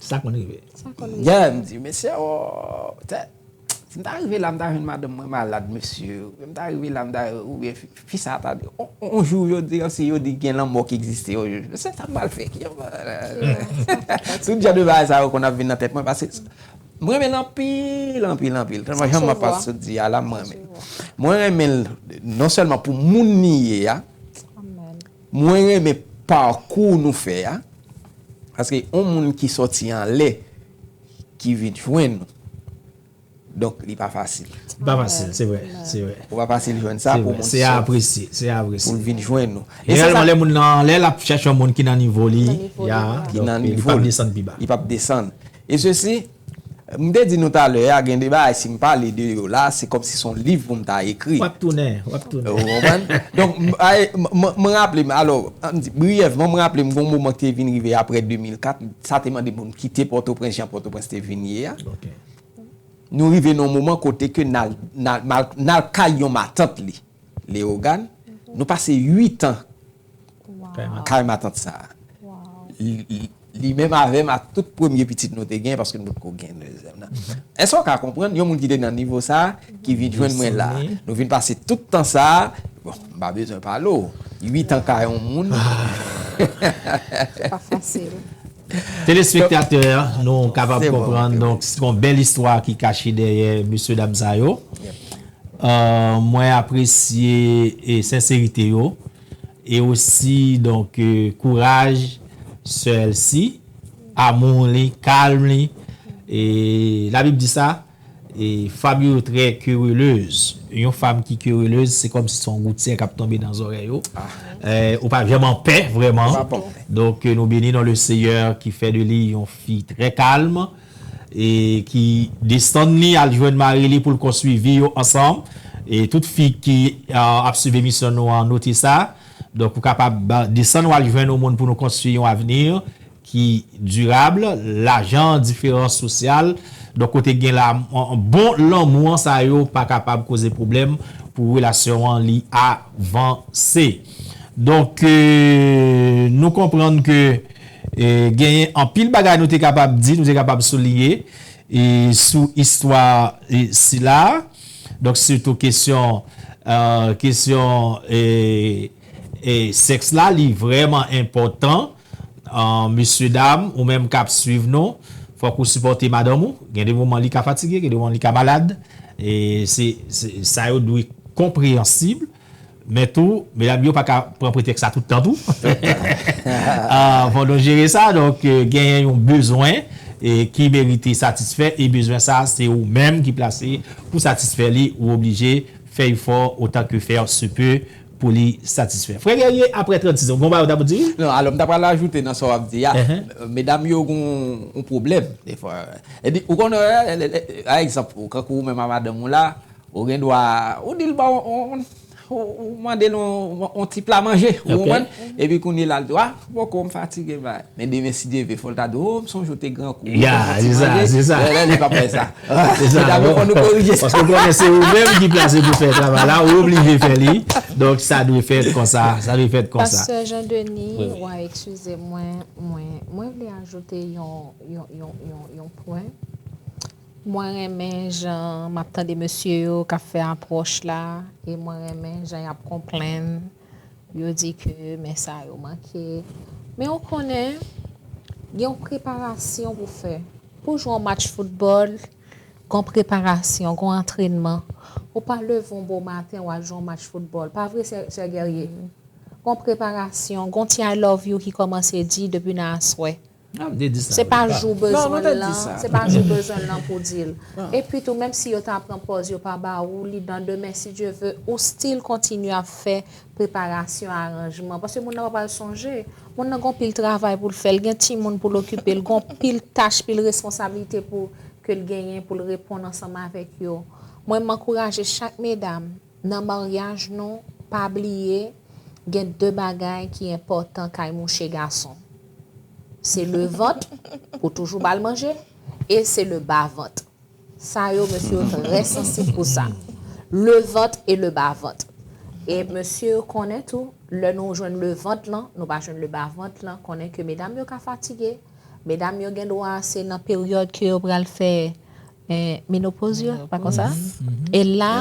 Sa konn rive. Sa konn rive. Yeah, m di, mesye, oh, tè, si m ta rive la, m ta jwenn madanm mwen malad, mesye. M ta rive la, m ta, oubyen fi, fi sa ta di, on, on, on jou, yo di, kòmsi yo di gen lanmò ki egziste, on jou. Mesye, sa m pral fè, ki jan m pral, tout jan de bagay sa yo konn ap vin nan tèt mwen, paske m renmen l anpil, anpil, anpil. Tèlman jan m ap pase di a la, m renmen. Mwen renmen l non sèlman pou moun li ye a, mwen renmen pakou nou fè a, paske yon moun ki sòti anlè, ki vin jwenn nou, donk, li pa fasil. Li pa fasil, se vre, se vre. Ou pa fasil jwenn sa pou moun sòti. Se a apresye, se a apresye. Pou l vin jwenn nou. Jeneralman, lè moun nan anlè, l ap chèche yon moun ki nan nivo li, ki nan nivo li, li p ap desann pi ba. Li p ap desann. E sesi, m te di nou talè a, gen de bagay, si m pale de yo la, se kòmsi se yon liv pou m ta ekri. W ap tounen, w ap tounen. Ou konprann? Donk, m raple m, alò, m di, briyèvman, m raple m, gen yon moman ki te vin rive apre de mil kat, sa te mande pou m kite Pòtoprens, jan Pòtoprens te vin ye a. Nou rive nan yon moman kote ke n al, n al, n al kay yon matant li, Leyogàn. Nou pase uit an kay matant sa a. Li, li, li menm avè m ak tout premye pitit nou te gen, paske nou potko gen dezyèm nan. Èske w ka konprann yon moun ki te nan nivo sa a, ki vin jwenn mwen la? Nou vin pase tout tan sa a, bon, m pa bezwen pale w. Uit an kay yon moun. Se pa fasil. Telespektatè, nou kapab konprann, donk, se yon bèl istwa ki kache dèyè mesye dam sa yo. Euh, mwen apresye, e, senserite yo, e osi, donk, e, kouraj sè Elsie, amou li, kalm li. E Labib di sa, e fanm yo, yo trè kerelez. Yon fanm ki kerelez, se kòmsi se yon goutyè k ap tonbe nan zòrèy yo. E, ou pa janm an pè, vrèman. Donk, e, nou beni non le Seyè ki fè de li yon fi trè kalm, e ki desann li al jwenn mari li pou l konstwi vi yo ansanm. E tout fi ki, e, ap swiv emisyon nou an, note sa. Donk, ou kapab, e, desann w al jwenn yon moun pou nou konstwi yon avni ki dirab, lajan, diferans sosyal. Donk, kote gen la, bon lanmou an, sa yo pa kapab koze pwoblèm pou relasyon an li avanse. Donk, e, nou konprann ke, e, genyen anpil bagay nou te kapab di, nou te kapab souliye, e, sou istwa, e, sila. Donk, sitou kesyon, e, kesyon, e, e, sèks la, li vrèman enpòtan. E, mesye dam, ou menm k ap swiv nou, fòk ou sipòte madanm ou. Gen de moman li ka fatige, gen de moman li ka malad. E se, se, sa yo dwe konpreyansib. Men tou, medam yo pa ka pran pretèks sa tout tan tou. E, fò nou jere sa, donk, e, genyen yon bezwen, e, ki merite satisfè, e bezwen sa, se ou menm ki plase pou satisfè li, ou oblije fè efò otan ke fè se pe pou li satisfè. Frè Guerrier, apre trannsis an, gon bagay ou ta pou di? Non, alò, m ta pral ajoute nan sa w ap di a. Medam yo gon yon pwoblèm, defwa. Epi, ou konnen, e, e, e, pa egzanp, ou, kankou ou menm a madanm ou la, ou gen dwa, ou di l ba w, ou, ou, ou mande l yon, yon ti pla manje, ou konprann? Epi kounye la, l di, a, poko, m fatige, bay. Men demen, si Dye vle, fò l ta di, o, m sonje w te gran kou. Ya, se sa, se sa. Lè, lè, li p ap fè sa. Se sa. Medam yo, fò nou korije sa. Paske w konnen se ou menm ki plase pou fè travay la, ou oblije fè li. Donk, sa dwe fèt konsa, sa dwe fèt konsa. Pastè Jean Denis, w a eskize mwen, mwen, mwen vle ajoute yon, yon, yon, yon, yon pwen. Mwen renmen jan m ap tande mesye yo k ap fè apwòch la, e mwen renmen jan y ap konplenn. Yo di ke men sa yo manke. Men ou konnen, gen yon preparasyon pou fè. Ou jwe yon match foutbòl, gon preparasyon, gon antrènman. Ou pa leve yon bon maten, w al jwe yon match foutbòl. Pa vre, sè, sè Guerrier? Gon preparasyon, gon ti I love you ki kòmanse di depi nan aswè. Ah, m te di sa. Se pa jou Non, nou bezwen te l di lan, sa. Se pa jou bezwen l lan pou di l. Epi tou, menm si yo ta pran pòz yo pa ba ou li, dan demen, si Dye ve, ou still kontinye ap fè preparasyon, aranjman. Paske moun nan pa pral sonje. Moun nan gon pil travay pou l fè, l gen timoun pou l okipe, l gon pil tach, pil responsablite pou ke l genyen pou l reponn ansanm avèk yo. Mwen, m ankouraje chak medam nan maryaj nou, pa bliye, gen de bagay ki enpòtan kay mouche gason. Se le vant, pou toujou ba l manje, e se le ba vant. Sa yo, mesye yo trè sansib pou sa. Le vant e le ba vant. E mesye yo konnen tou, lè nou jwenn le vant lan, nou pa jwenn le ba vant lan, konnen ke medam yo ka fatige. Medam yo gen dwa se nan peryòd ke yo pral fè eh, menopoz yo, pa konsa? E la,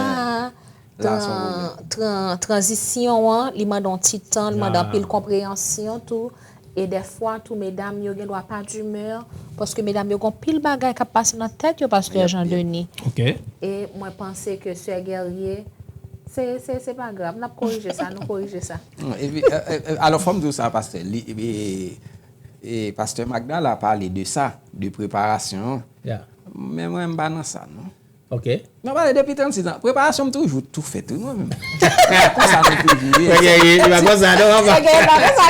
La, se yon tran- tran- tranzisyon an, li mande yon ti tan, li mande anpil konpreyansyon tou. E dèfwa tou, medam yo gen dwa pa dimè, paske medam yo gon pil bagay k ap pase nan tèt yo, pastè Jean Denis. Ok. E mwen panse ke sè Guerrier, se, se, se pa grav, n ap korije sa, nou korije sa. Epi, e, e, e, alò, fò m di w sa, pastè. Li, e, e, pastè Magda la pale de sa, de preparasyon. Yeah. Men mwen, m pa nan sa, non. Ok. Mwen pale depi trannsis an. Preparasyon m toujou tou fèt, wi, mwen menm. Konsa nou toujou ye. Fè Guerrier, li pa konsa, non, papa.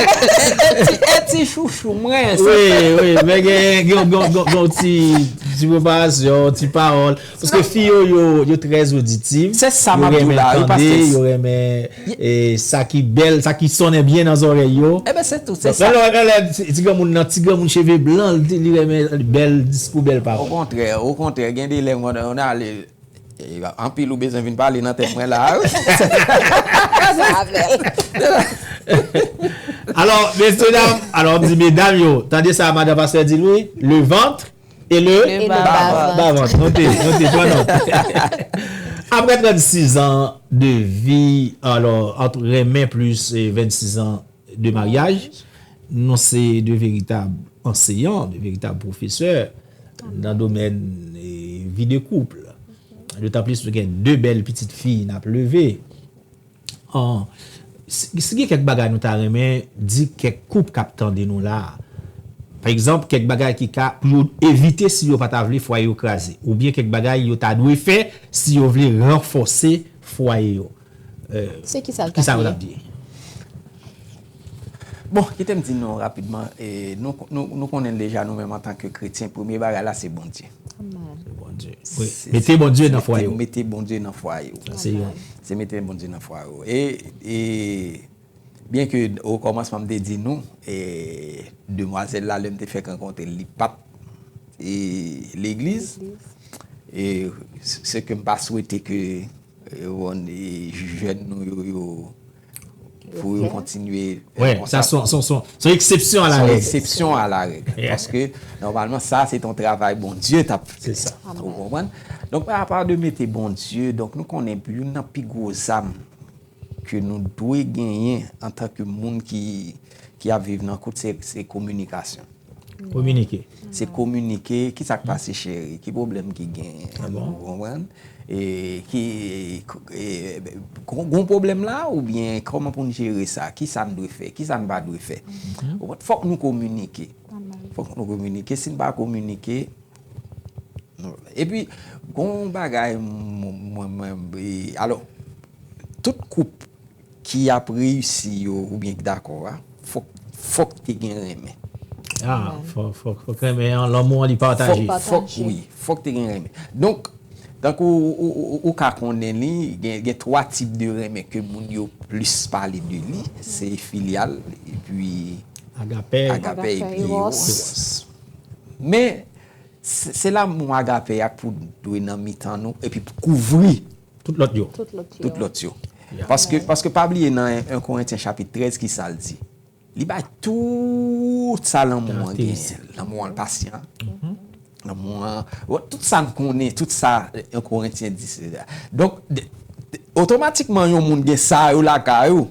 E ti, e ti chouchou mwen. Wi, wi, men gen gen gen gen gen ti ti preparasyon, ti pawòl. Paske fi yo, yo, yo trè oditiv. Se sa m ap di w la, wi, Yo renmen tande, pastè. Yo renmen e, sa ki bèl, sa ki sonnen byen nan zòrèy yo. Ebyen, se tou, se sa. Donk, lè, lè, lè, ti granmoun nan, ti granmoun cheve blan, li, li renmen bèl diskou, bèl pawòl. Okontrè, okontrè, gen de lè mwen, mwen ale, e, anpil ou bezwen vin pale nan tèt mwen la. Alò, mesye dam, alò, m di medam yo, tande sa madan pastè di l, wi, le vant e le Le bavant. Bavant. Note, note, pran nòt. Apre trannsis an de vi, alò, ant renmen plis e vennsis an de maryaj, nou se de veritab anseyan, de veritab pwofesè nan domèn e, vi de koup. Dotan plis nou gen de bèl pitit fi n ap leve. An, si, si gen kèk bagay nou ta renmen di kèk koup k ap tande nou la a, pa egzanp, kèk bagay ki ka, pou yo evite si yo pa ta vle fwaye yo kraze, oubyen kèk bagay yo ta dwe fè si yo vle ranfòse fwaye yo. Se ki sa l Ki sa yo ta t ap di? Di? Bon, kite m di nou rapidman, e, nou, nou, nou konnen deja nou menm antanke kretyen, premye bagay la se Bondye. Bondye. Wi. Mete Bondye nan fwaye w. Mete Bondye nan fwaye w. Se yon. Se mete Bondye nan fwaye w. E, e byen ke o kòmansman m te di nou, e, demwazèl la, lè m te fèk rankontre l, li pa t e, legliz. E se ke m pa swete ke e, bon, e, jèn nou yo, yo pou yo kontinye Wè, sa son son son son eksepsyon a la règ. Eksepsyon a la règ. Paske nòmalman sa se yon travay Bondye t ap fè. Se sa. Ou konprann? Donk, apa de mete Bondye, donk nou konnen youn nan pi gwo zam ke nou dwe genyen antanke moun ki, ki ap viv nan koup, se, se kominikasyon. Kominike. Se kominike, ki sa k pase cheri, ki pwoblèm ki genyen, ou konprann? E ki, e, gon, gon pwoblèm la, oubyen kòman pou n jere sa, ki sa n dwe fè, ki sa n pa dwe fè. Ou konprann? Fòk nou kominike. Fòk nou kominike, si n pa kominike, epi, gon bagay, mwen, mwen, e, alò, tout koup ki ap reyisi yo oubyen k dakò a, fòk, fòk te gen renmen. Ah, fòk, fòk, fòk renmen an, lanmou an li pataje. Fòk, fòk, wi, fòk te gen renmen. Donk, tankou ou, ou, ou, ou ka konnen li, gen, gen twa tip de renmen ke moun yo plis pale de li, se filyal, epi Agapè. Agapè epi Eros. Eros. Men, se, se lanmou agapè a k pou dwe nan mitan nou, epi pou kouvri Tout lòt yo. Tout lòt yo. Tout lòt yo. Paske, paske pa bliye nan en Korentyen chapit trèz, ki sa l di? Li bay tout sa lanmou an genyen. Lanmou an pasyan. Lanmou an, tout sa n konnen, tout sa en Korentyen di, se sa. Donk, de, de, otomatikman, yon moun gen sa yo lakay ou,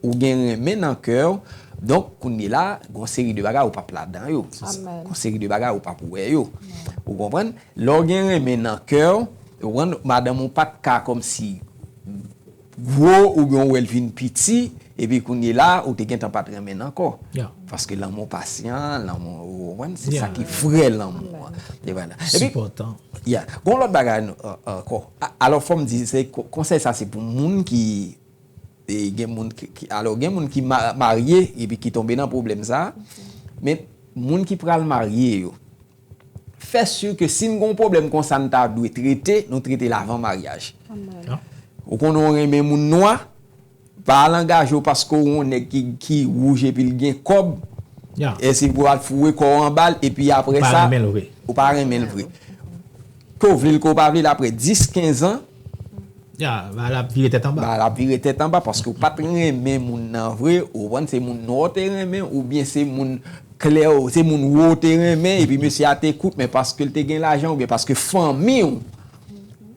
ou gen renmen nan kè w, Donk, kounye la, gon seri de bagay ou p ap ladan yo. Amèn. Gon seri de bagay ou p ap wè yo. Ou konprann? Lè w gen renmen nan kè w, ou konprann, madanm ou pa t ka kòmsi gwo oubyen w wè l vin piti, epi kounye la, ou te gentan pa t renmen l ankò. Paske lanmou pasyan, lanmou, ou konprann, se sa ki vrè lanmou an. E vwala. Epi, gon lòt bagay ankò. Alò, fò m di, se konsèy sa, se pou moun ki, gen moun ki, alò, gen moun ki marye epi ki tonbe nan pwoblèm sa, men moun ki pral marye yo, fè si ke si n gon pwoblèm konsa n ta dwe trete, nou trete l avan maryaj. Ou konnen w renmen moun nwa, pa al angaje w paske w yon nèg ki, ki wouj epi l gen kòb, e se pou al foure kò w anba l, epi apre sa, ou pa renmen l vre. Ke w vle l, ke w pa vle l, apre dis, kenz an, ba l ap vire tèt anba. Ba l ap vire tèt anba paske w pa t renmen moun nan vre, ou konprann, se moun nwa w te renmen, oubyen se moun klè, se moun wo w te renmen, epi mesye a te kout, men paske l te gen lajan, oubyen paske fanmi w,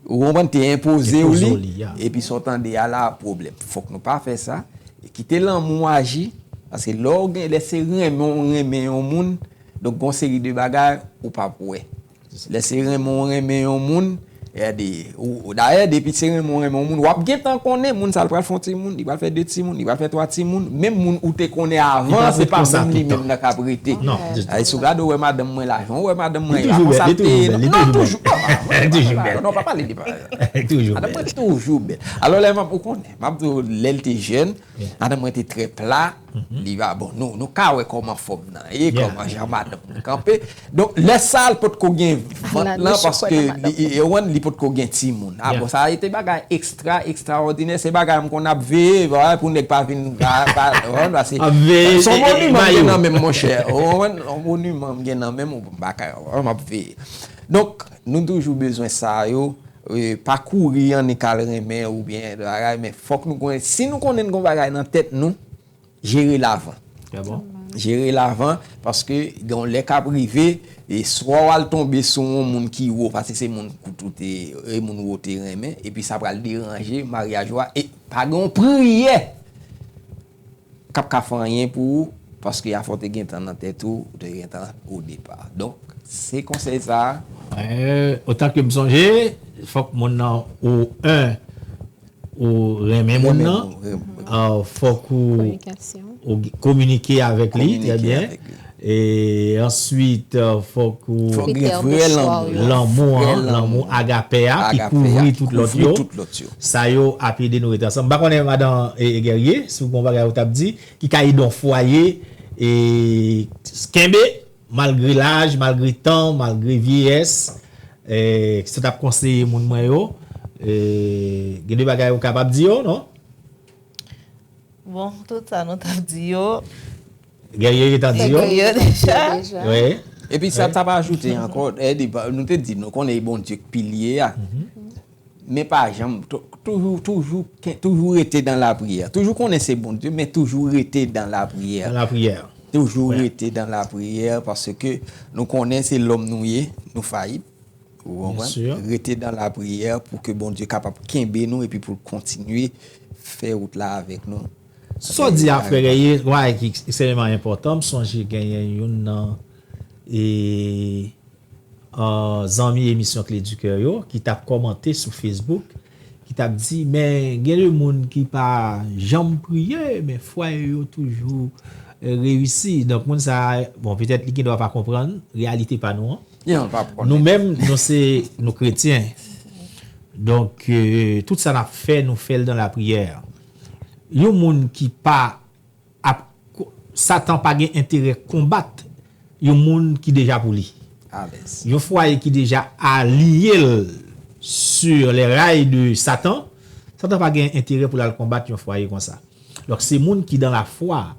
ou konprann, te enpoze w li, epi sa w tande a la, pwoblèm. Fòk nou pa fè sa. Kite lanmou aji, paske lè w gen, lè se renmen w renmen yon moun, donk gon seri de bagay ou p ap wè. Lè se renmen w renmen yon moun, dayè, depi se renmen w renmen yon moun, w ap gentan konnen moun sa l pral fè yon timoun, li pral fè de timoun, li pral fè twa timoun, menm moun ou te konnen avan, se pa menm li menm nan k ap rete. Si w gade, ou wè madanm mwen la, jan w wè madanm mwen la, konsa l te ye, non, toujou, non, pa pale de madanm mwen toujou bèl. Alò, lè m ap, ou konnen, m ap di w, lè l te jèn, madanm mwen te trè pla, li pa bon. Nou, nou ka wè kòman fòm nan ye, kòman jan madanm nan kanpe. Donk, lè sa l potko gen vant lan, paske li, li, li, li potko gen timoun. A bon, sa a te bagay ekstra, ekstraòdinè. Se bagay m konn ap veye, pou nèg pa vin, pa, pa, se yon moniman m gen nan men m, monchè. Yon moniman m gen nan men m, m pa ka, m ap veye. Donk, nou toujou bezwen sa yo, pa kouri annik al renmen oubyen bagay, men fòk nou konnen, si nou konnen n gon bagay nan tèt nou, jere l avan. Jere l avan, paske gen yon lè k ap rive, e swa w al tonbe sou yon moun ki wo, paske se moun kout ou te, e moun wo te renmen, epi sa pral deranje maryaj ou a, e pa gen yon priyè k ap ka fè anyen pou ou, paske afè w te gentan nan tèt ou, ou te gentan o depa. Donk, se konsèy sa a. Otan ke m sonje, fòk moun nan, ou, en, ou renmen moun nan, fòk ou, ou kominike avèk li, trè byen. E answit, fòk ou gen vrè lanmou, lanmou an, lanmou agapè a ki kouvri tout lòt yo. Sa yo ap ede nou rete ansanm. M pa konnen, madan, e, e, Guerrier, si w gen yon bagay ou t ap di, ki ka ede yon fwaye, e, kenbe, malgre laj, malgre tan, malgre vyeyès, e, sa w t ap konseye moun mwen yo, e, gen de bagay ou kapab di yo, non? Bon, tout sa nou t ap di yo. Guerrier gentan di yo. Guerrier deja. Wi. Epi sa t ap ajoute ankò, nou te di, nou konnen Bondye k pilye a. Men pa janm, toujou, toujou, toujou rete dan lapriyè. Toujou konnen se Bondye, men toujou rete dan lapriyè. Dan lapriyè. Toujou rete dan lapriyè, paske nou konnen se lòm nou ye, nou fayib. Ou konprann? Rete dan lapriyè pou ke Bondye kapab kenbe nou epi pou l kontinye fè wout la avèk nou. Sa w di a, frè Guerrier, yon bagay ki ekstrèmeman enpòtan, m sonje genyen youn nan, e, zanmi emisyon Clé du Cœur yo, ki t ap kòmante sou Facebook, ki t ap di, men gen de moun ki pa janm priye, men fwaye yo toujou, e, reyisi. Donk, moun sa a, bon, petèt li gendwa pa konprann reyalite pa nou an. Nou menm, nou se, nou kretyen. Donk, e, tout sa n ap fè, nou fè l dan lapriyè. Yon moun ki pa ap, Satan pa gen enterè konbat yon moun ki deja pou li. Yon fwaye ki deja aliye l sur les rails de Satan, Satan pa gen enterè pou l al konbat yon fwaye konsa. Donk, se moun ki dan lafwa,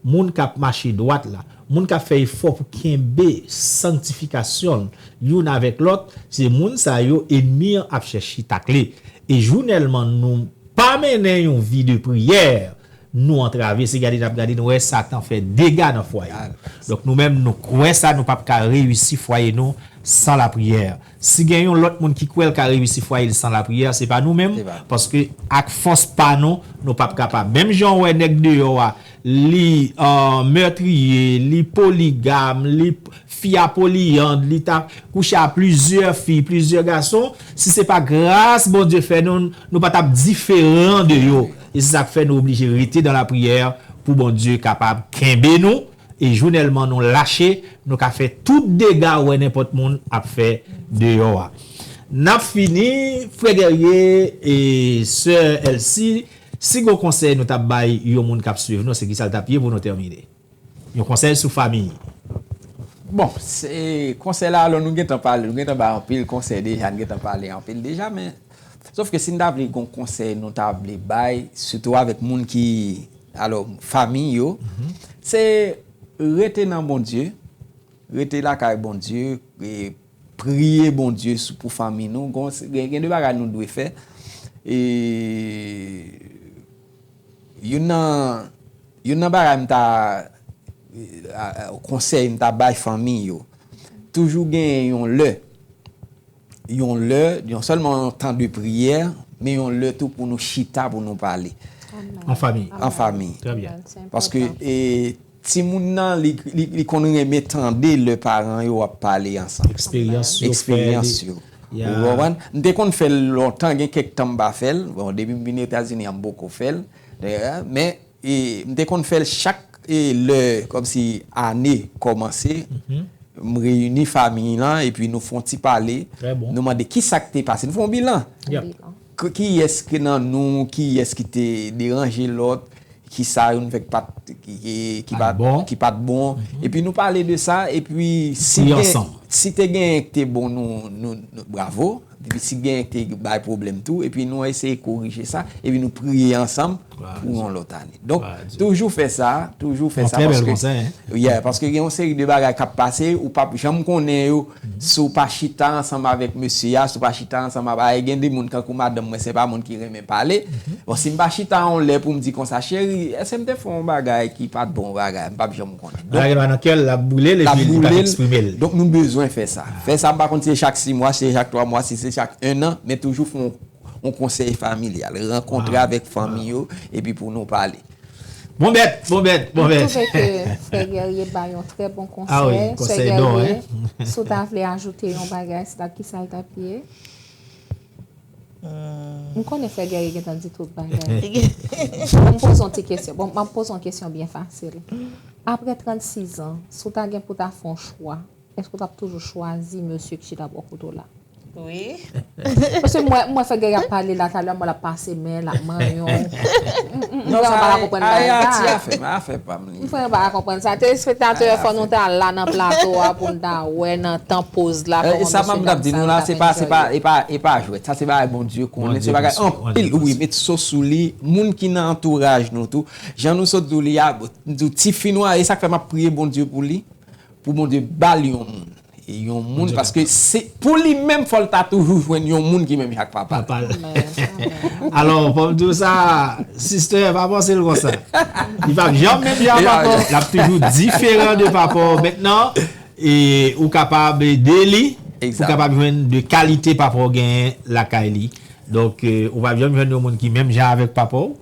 moun k ap mache dwat la, moun k ap fè efò pou kenbe sanktifikasyon l youn avèk lòt, se moun sa yo enmi an ap chèche takle. E jounèlman nou pa mennen yon vi de priyè, nou antrave, se gade n ap gade, nou wè Satan fè dega nan fwaye. Donk, nou menm, nou kwè sa, nou p ap ka reyisi fwaye nou san lapriyè. Si gen yon lòt moun ki kwè l ka reyisi fwaye l san lapriyè, se pa nou menm, paske ak fòs pa nou, nou p ap kapab. Menm jan w wè nèg deyò a, li mètriye, li poligam, li fi a poliyand, li ta kouche a plizyè fi, plizyè gason, si se pa gras Bondye fè nou, nou pa t ap diferan de yo. E se sa k fè nou oblije rete dan lapriyè pou Bondye kapab kenbe nou. E jounèlman nou lache, nou ka fè tout dega ou wè nenpòt moun ap fè deyò a. N ap fini, frè Guerrier e sè Elsie, si gon konsèy nou t ap bay yon moun k ap swiv nou, se kisa l t ap ye pou nou tèmine? Yon konsèy sou fanmi. Bon, se konsèy la, alò nou gentan pale, nou gentan bay anpil konsèy deja, nou gentan pale anpil deja, men sòf ke si n ta vle gon konsèy nou ta vle bay, sitou avèk moun ki, alò, fanmi yo, se rete nan Bondye, rete lakay Bondye, e priye Bondye sou pou fanmi nou. Gon, gen, gen de bagay nou dwe fè. E youn nan youn nan bagay m ta konsèy m ta bay fanmi yo, toujou gen yon lè yon lè, yon sèlman yon tan de priyè, men yon lè tou pou nou chita pou nou pale. An fanmi. An fanmi. Trè byen. Paske e, timoun nan li, li, li konn renmen tande lè paran yo ap pale ansanm. Eksperyans yo. Eksperyans yo. Ou konprann? M te konn fè l lontan, gen kèk tan m pa fè l. Bon, depi m vin Etazini an m poko fè l. Men e, m te konn fè l chak e, lè kòmsi ane kòmanse. M reyini fanmi lan epi nou fè yon ti pale. Nou mande kisa k te pase. Nou fè yon bilan. Kiyès ki nan nou, kiyès ki te deranje lòt, kisa youn fè ki pa t ki, ki, ki pa t bon. Epi nou pale de sa, epi si gen, si te gen ki te bon, nou, nou, nou bravo. Epi si gen ki te bay pwoblèm tou, epi nou eseye korije sa, epi nou priye ansanm pou yon lòt ane. Donk, toujou fè sa, toujou fè sa, paske, yeah, paske gen yon seri de bagay k ap pase, ou p ap janm konnen yo, si w pa chita ansanm avèk mesye a, si w pa chita ansanm avèk, gen de moun kankou madanm mwen, se pa moun ki renmen pale. Bon, si m pa chita yon lè pou m di konsa, cheri, èske m te fè yon bagay ki pa t bon bagay, m p ap janm konnen. Donk, bagay la nan kè l, l ap boule l, epi li p ap eksprime l. Donk, nou bezwen fè sa. Fè sa, m pa konn si se chak sis mwa, si se chak twa mwa, si se chak en an, men toujou fè yon yon konsèy familyal, rankontre avèk fanmi yo, epi pou nou pale. Bon bèt, bon bèt, bon bèt. Mwen twouve ke frè Guerrier bay yon trè bon konsèy. Sè Guerrier, si w ta vle ajoute yon bagay, se t ap kisa l t ap ye? M konnen frè Guerrier gentan di tout bagay. Bon, m poze yon ti kesyon. Bon, m ap poze yon kesyon byen fasil. Apre trannsis an, si w ta gen pou w ta fè yon chwa, èske w t ap toujou chwazi mesye ki chita bò kote w la? Wi. Paske m wè, m wè frè Guerrier ap pale la, talè m wè l ap pase men l, l ap manyen w. M vrèman pa ka konprann bagay sa. Ayiti afè m, afè pa m li. M vrèman pa ka konprann sa. Telespektatè yo, fò nou ta la nan plato a pou n ta wè nan tan poz la kòman mesye dam sa yo t ap enjoy. E pa, e pa jwèt, sa se bagay Bondye konnen, se bagay anpil, wi, met sos sou li, moun ki nan antouraj nou tou. Jan nou sot di w li a, m di w tifi nwa, e sa k fè m ap priye Bondye pou li. Pou Bondye ba l yon moun. Yon moun, paske se pou li menm, fò l ta toujou jwenn yon moun ki menm jan ak papa l. Alò, fò m di w sa, sistè, pa panse l konsa. Li p ap janm menm jan ak papa w, l ap toujou diferan de papa w. Mentnan, e, ou kapab ede li pou w kapab jwenn de kalite papa w genyen lakay li. Donk, e, ou p ap janm jwenn yon moun ki menm jan avèk papa w.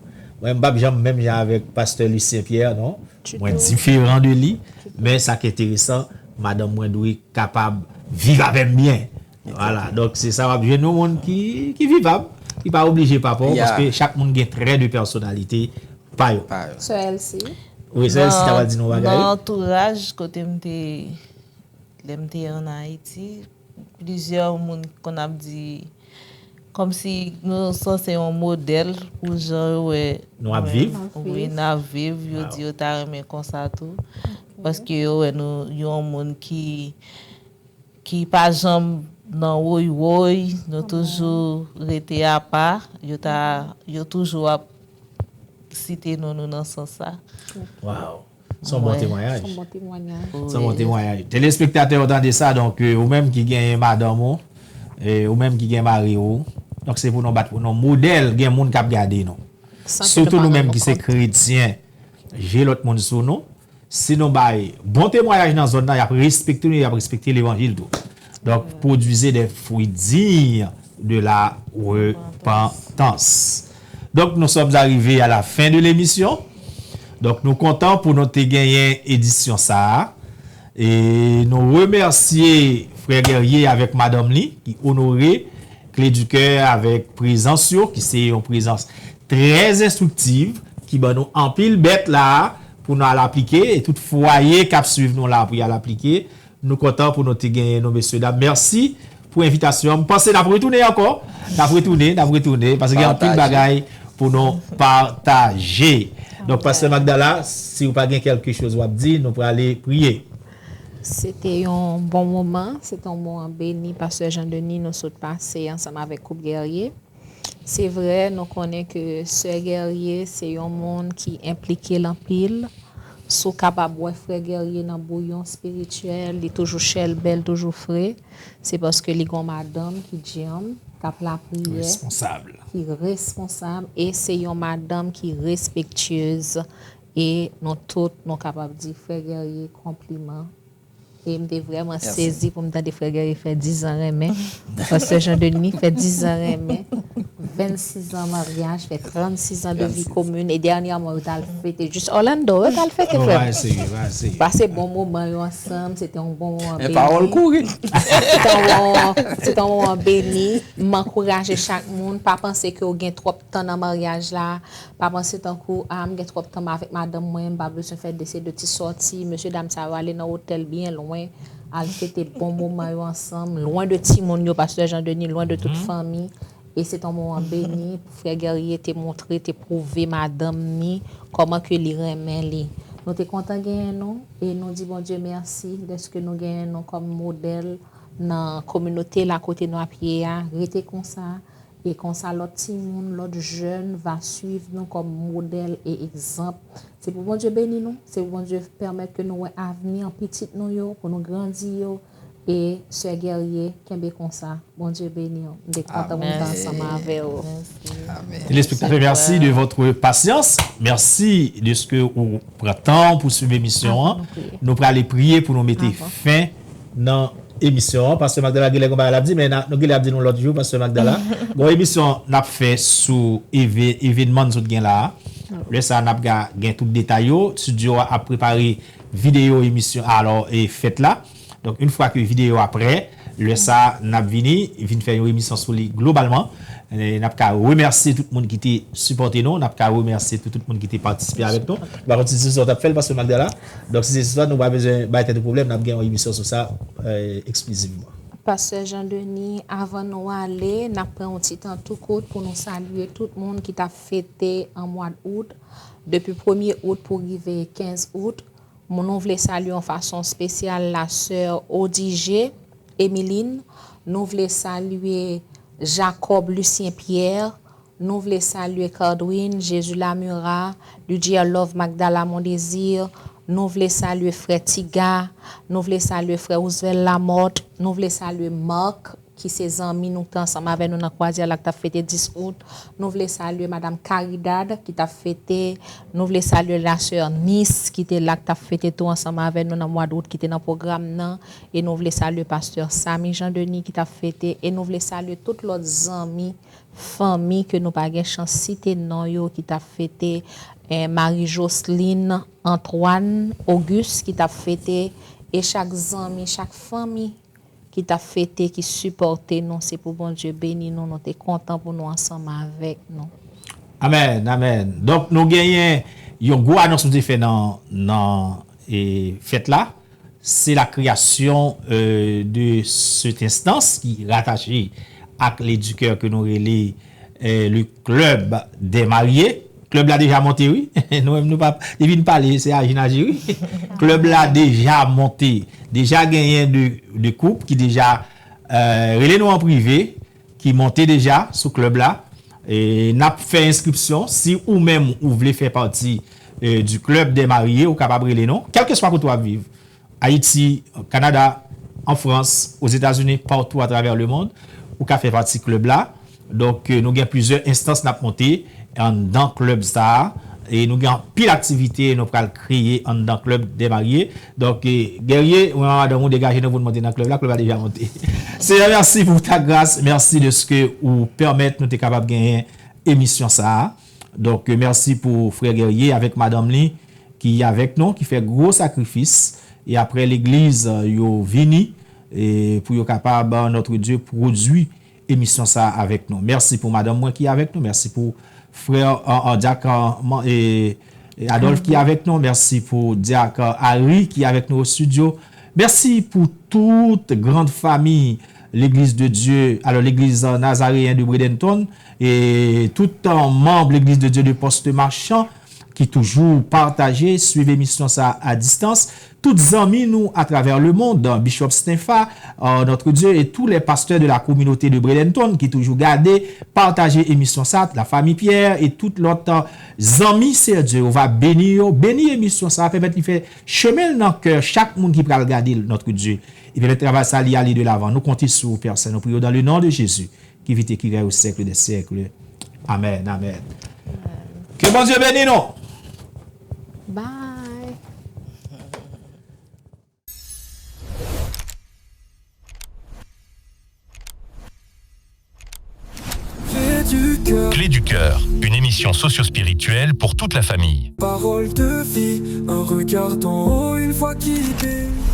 Mwen, m p ap janm menm jan avèk pastè Lucien Pierre, non. Mwen diferan de li, men sa k enteresan, madanm mwen dwe kapab viv avè m byen. Vwala, donk se sa w ap jwenn yon moun ki, ki vivab, ki pa oblije papa w, paske chak moun gen trè de pèsonalite pa yo. Sè Elsie. Wi, sè Elsie, ta pral di nou yon bagay. Nan antouraj kote m te, lè m te ann Ayiti, plizyè moun konn ap di, kòmsi nou sanse yon modèl pou jan yo wè nou ap viv. Wi, n ap viv, yo di yo ta renmen konsa tou. Paske yo wè nou yon moun ki, ki pa janm nan woy woy, nou toujou rete apa, yo ta, yo toujou ap site non nou nan sans sa. Waw. Se yon bon temwayaj. Se yon bon temwayaj. Se yon bon temwayaj. Telespektatè yo tande sa, donk, e, ou menm ki genyen madanm ou, e, ou menm ki gen mari ou, donk se pou nou bat pou nou. Modèl, gen moun k ap gade nou. Sitou nou menm ki se kretyen, je lòt moun sou nou. Si nou bay bon temwayaj nan zòn nan, y ap respekte nou, y ap respekte levanjil tou. Donc, produisez des fruits dignes de la repentance. Donc, nous sommes arrivés à la fin de l'émission. Donc, nou kontan pou nou te genyen edisyon sa a. E nou remèsye frè Guerrier avèk madanm li ki onore Clé du Cœur avèk prezans yo, ki se yon prezans trè enstriktiv, ki ban nou anpil bèt la a pou nou al aplike, e tout fwaye k ap swiv nou la pou y al aplike. Nou kontan pou nou te genyen nou, mesye dam. Mèsi pou envitasyon an. M panse n ap retounen ankò. N ap retounen, n ap retounen, paske gen anpil bagay pou nou pataje. Donk, pastè Magdala, si w pa gen kèlke choz w ap di, nou prale priye. Se te yon bon moman, se te yon moman beni, pastè Jean Denis, nou sot pase ansanm avèk koup Guerrier. Se vre, nou konnen ke sè Guerrier se yon moun ki enplike l anpil. Si w kapab wè frè Guerrier nan bouyon espirityèl, li toujou chèlbè, l toujou fre, se paske li gen yon madanm ki djanm, k ap lapriyè, ki responsab, e se yon madanm ki respektyez. E nou tout, nou kapab di frè Guerrier konpliman. E m te vrèman sezi pou m tande frè Guerrier fè dizan renmen. Pastè Jean Denis fè dizan renmen. Vennsis an maryaj, fè trannsizan de vi komin. E dènyèman, yo t al fete. Jis Orlando, yo t al fete, frè m. Pase bon moman yo ansanm. Se te yon bon moman beni. Pawòl kouri. Se te yon bon, se te yon moman beni. M ankouraje chak moun. Pa panse ke w gen twòp tan nan maryaj la. Pa panse tankou, a, m gen twòp tan avèk madanm mwen, m pa bezwen fè de se de ti sòti. Mesye dam sa yo ale nan otèl byen lwen, al fete bon moman yo ansanm, lwen de timoun yo, pastè Jean Denis, lwen de tout fanmi. E se t yon moman beni. Frè Guerrier te montre, te pwouve madanm ni kòman ke li renmen li. Nou te kontan genyen nou, e nou di Bondye mèsi dèske nou genyen nou kòm modèl nan kominote la kote nou ap ye a. Rete konsa. E konsa lòt timoun, lòt jèn va swiv nou kòm modèl e egzanp. Se pou Bondye beni nou, se pou Bondye pèmèt ke nou wè avni an pitit nou yo, pou nou grandi yo. E sè Guerrier, kenbe konsa. Bondye beni w. M te kontan pou m te ansanm avè w. Téléspectateurs, merci de votre patience. Merci de ce que ou pran tan pou swiv emisyon an. Nou prale priye pou nou mete fen nan emisyon an. Pastè Magdala genlè gon bagay l ap di, men nou genlè ap di nou lòt jou, pastè Magdala. Gon emisyon n ap fè sou evenman n sot gen la a. Lè sa a, n ap gen tout detay yo. Studio a ap prepare videyo emisyon, alò, e fèt la. Donk, yon fwa ke videyo a prè, lè sa a, n ap vini, vin fè yon emisyon sou li globalman. E n ap ka remèsye tout moun ki te sipòte nou, n ap ka remèsye tout, tout moun ki te patisipe avèk nou. M pa konn si se sa w t ap fè l, pastè Magdala. Donk, si se sa, nou pa bezwen bay tèt nou pwoblèm, n ap gen yon emisyon sou sa, e, eksklizivman. Pastè Jean Denis, avan nou ale, n ap pran yon ti tan tou kout pou nou salye tout moun ki t ap fete an mwa d out, depi premye out pou rive kenz out. Nou vle salye yon fason espesyal la sè Odigé Emeline. Nou vle salye Jacob Lucien Pierre. Nou vle salye Cardwin Jésus Lamura, Ludier Love Magdala Mondésir. Nou vle salye frè Tiga. Nou vle salye frè Roosevelt Lamothe. Nou vle salye Marc, ki se zanmi nou ki te ansanm avè nou nan kwazyè la, ki t ap fete dis out. Nou vle salye madanm Caridad, ki t ap fete. Nou vle salye la sè Nis, ki te la, ki t ap fete tou ansanm avè nou nan mwa d out, ki te nan pwogram nan. E nou vle salye pastè Samy Jean Denis, ki t ap fete. E nou vle salye tout lòt zanmi, fanmi ke nou pa gen chans site non yo, ki t ap fete. E Marie Jocelyne, Antoine, Auguste, ki t ap fete. E chak zanmi, chak fanmi ki t ap fete, ki sipòte nou. Se pou Bondye beni nou. Nou te kontan pou nou ansanm avèk nou. Amèn, amèn. Donk, nou genyen yon gwo anons nou te fè nan, nan, e, fèt la. Se la kreyasyon, e, de cette instance ki ratache ak Clé du Cœur ke nou rele, e, le Club des Mariés. Klèb la deja monte, wi. Nou menm nou pa, li vin pale, se aji n aji, wi. Klèb la deja monte. Deja genyen de, de koup ki deja, e, rele nou an prive, ki monte deja sou klèb la. E n ap fè enskripsyon. Si ou menm ou vle fè pati, e, du Club des Mariés, ou kapab rele nou. Kèlkeswa kote w ap viv, Ayiti, Kanada, an Frans, Ozetazini, partou atravè lemonn, ou ka fè pati klèb la. Donk, e, nou gen plizyè enstans n ap monte anndan klèb sa a. E nou gen anpil aktivite nou pral kreye anndan Club des Mariés. Donk, e, Guerrier, mwen ak madanm ou degaje nou pou n monte nan club la, club la deja monte. Seyè, mèsi pou ta gras, mèsi de ce que ou pèmèt nou te kapab genyen emisyon sa a. Donk, e, mèsi pou frè Guerrier avèk madanm li ki avèk nou, ki fè gwo sakrifis. E aprè legliz, e, yo vini, e pou yo kapab, e, Notre Dieu, pwodui emisyon sa a avèk nou. Mèsi pou madanm mwen ki avèk nou. Mèsi pou frè, e, e, Dyak, e, man- e, e Adolphe ki avèk nou. Mèsi pou Dyak, e, Harry ki avèk nou o estidyo. Mèsi pou tout grand fami Legliz de Dye, alò Legliz, e, Nazareyen de Bradenton, e tout, e, manm Legliz de Dye de Poste Marchand ki toujou pataje, swiv emisyon sa a distans. Tout zanmi nou atravè lemond, Bishop Stenfa, e, Notre Dieu, et tous les pasteurs de la communauté de Bradenton ki toujou gade, pataje emisyon sa, la famille Pierre et tout lòt, e, zanmi Seyè Dye, ou va beni yo, beni emisyon sa, pèmèt li fè chemen l nan kè chak moun ki pral gade l, Notre Dieu. E pèmèt travay sa li ale de lavan. Nou konte sou ou, Pè Sen. Nou priye w dans le nom de Jésus, qui vit et qui règne au siècle des siècles. Amèn, amèn. Ke Bondye beni nou. Bye. Clé du cœur, une émission socio-spirituelle pour toute la famille. Parole de vie, un regard d'en haut, une voix qui bénit.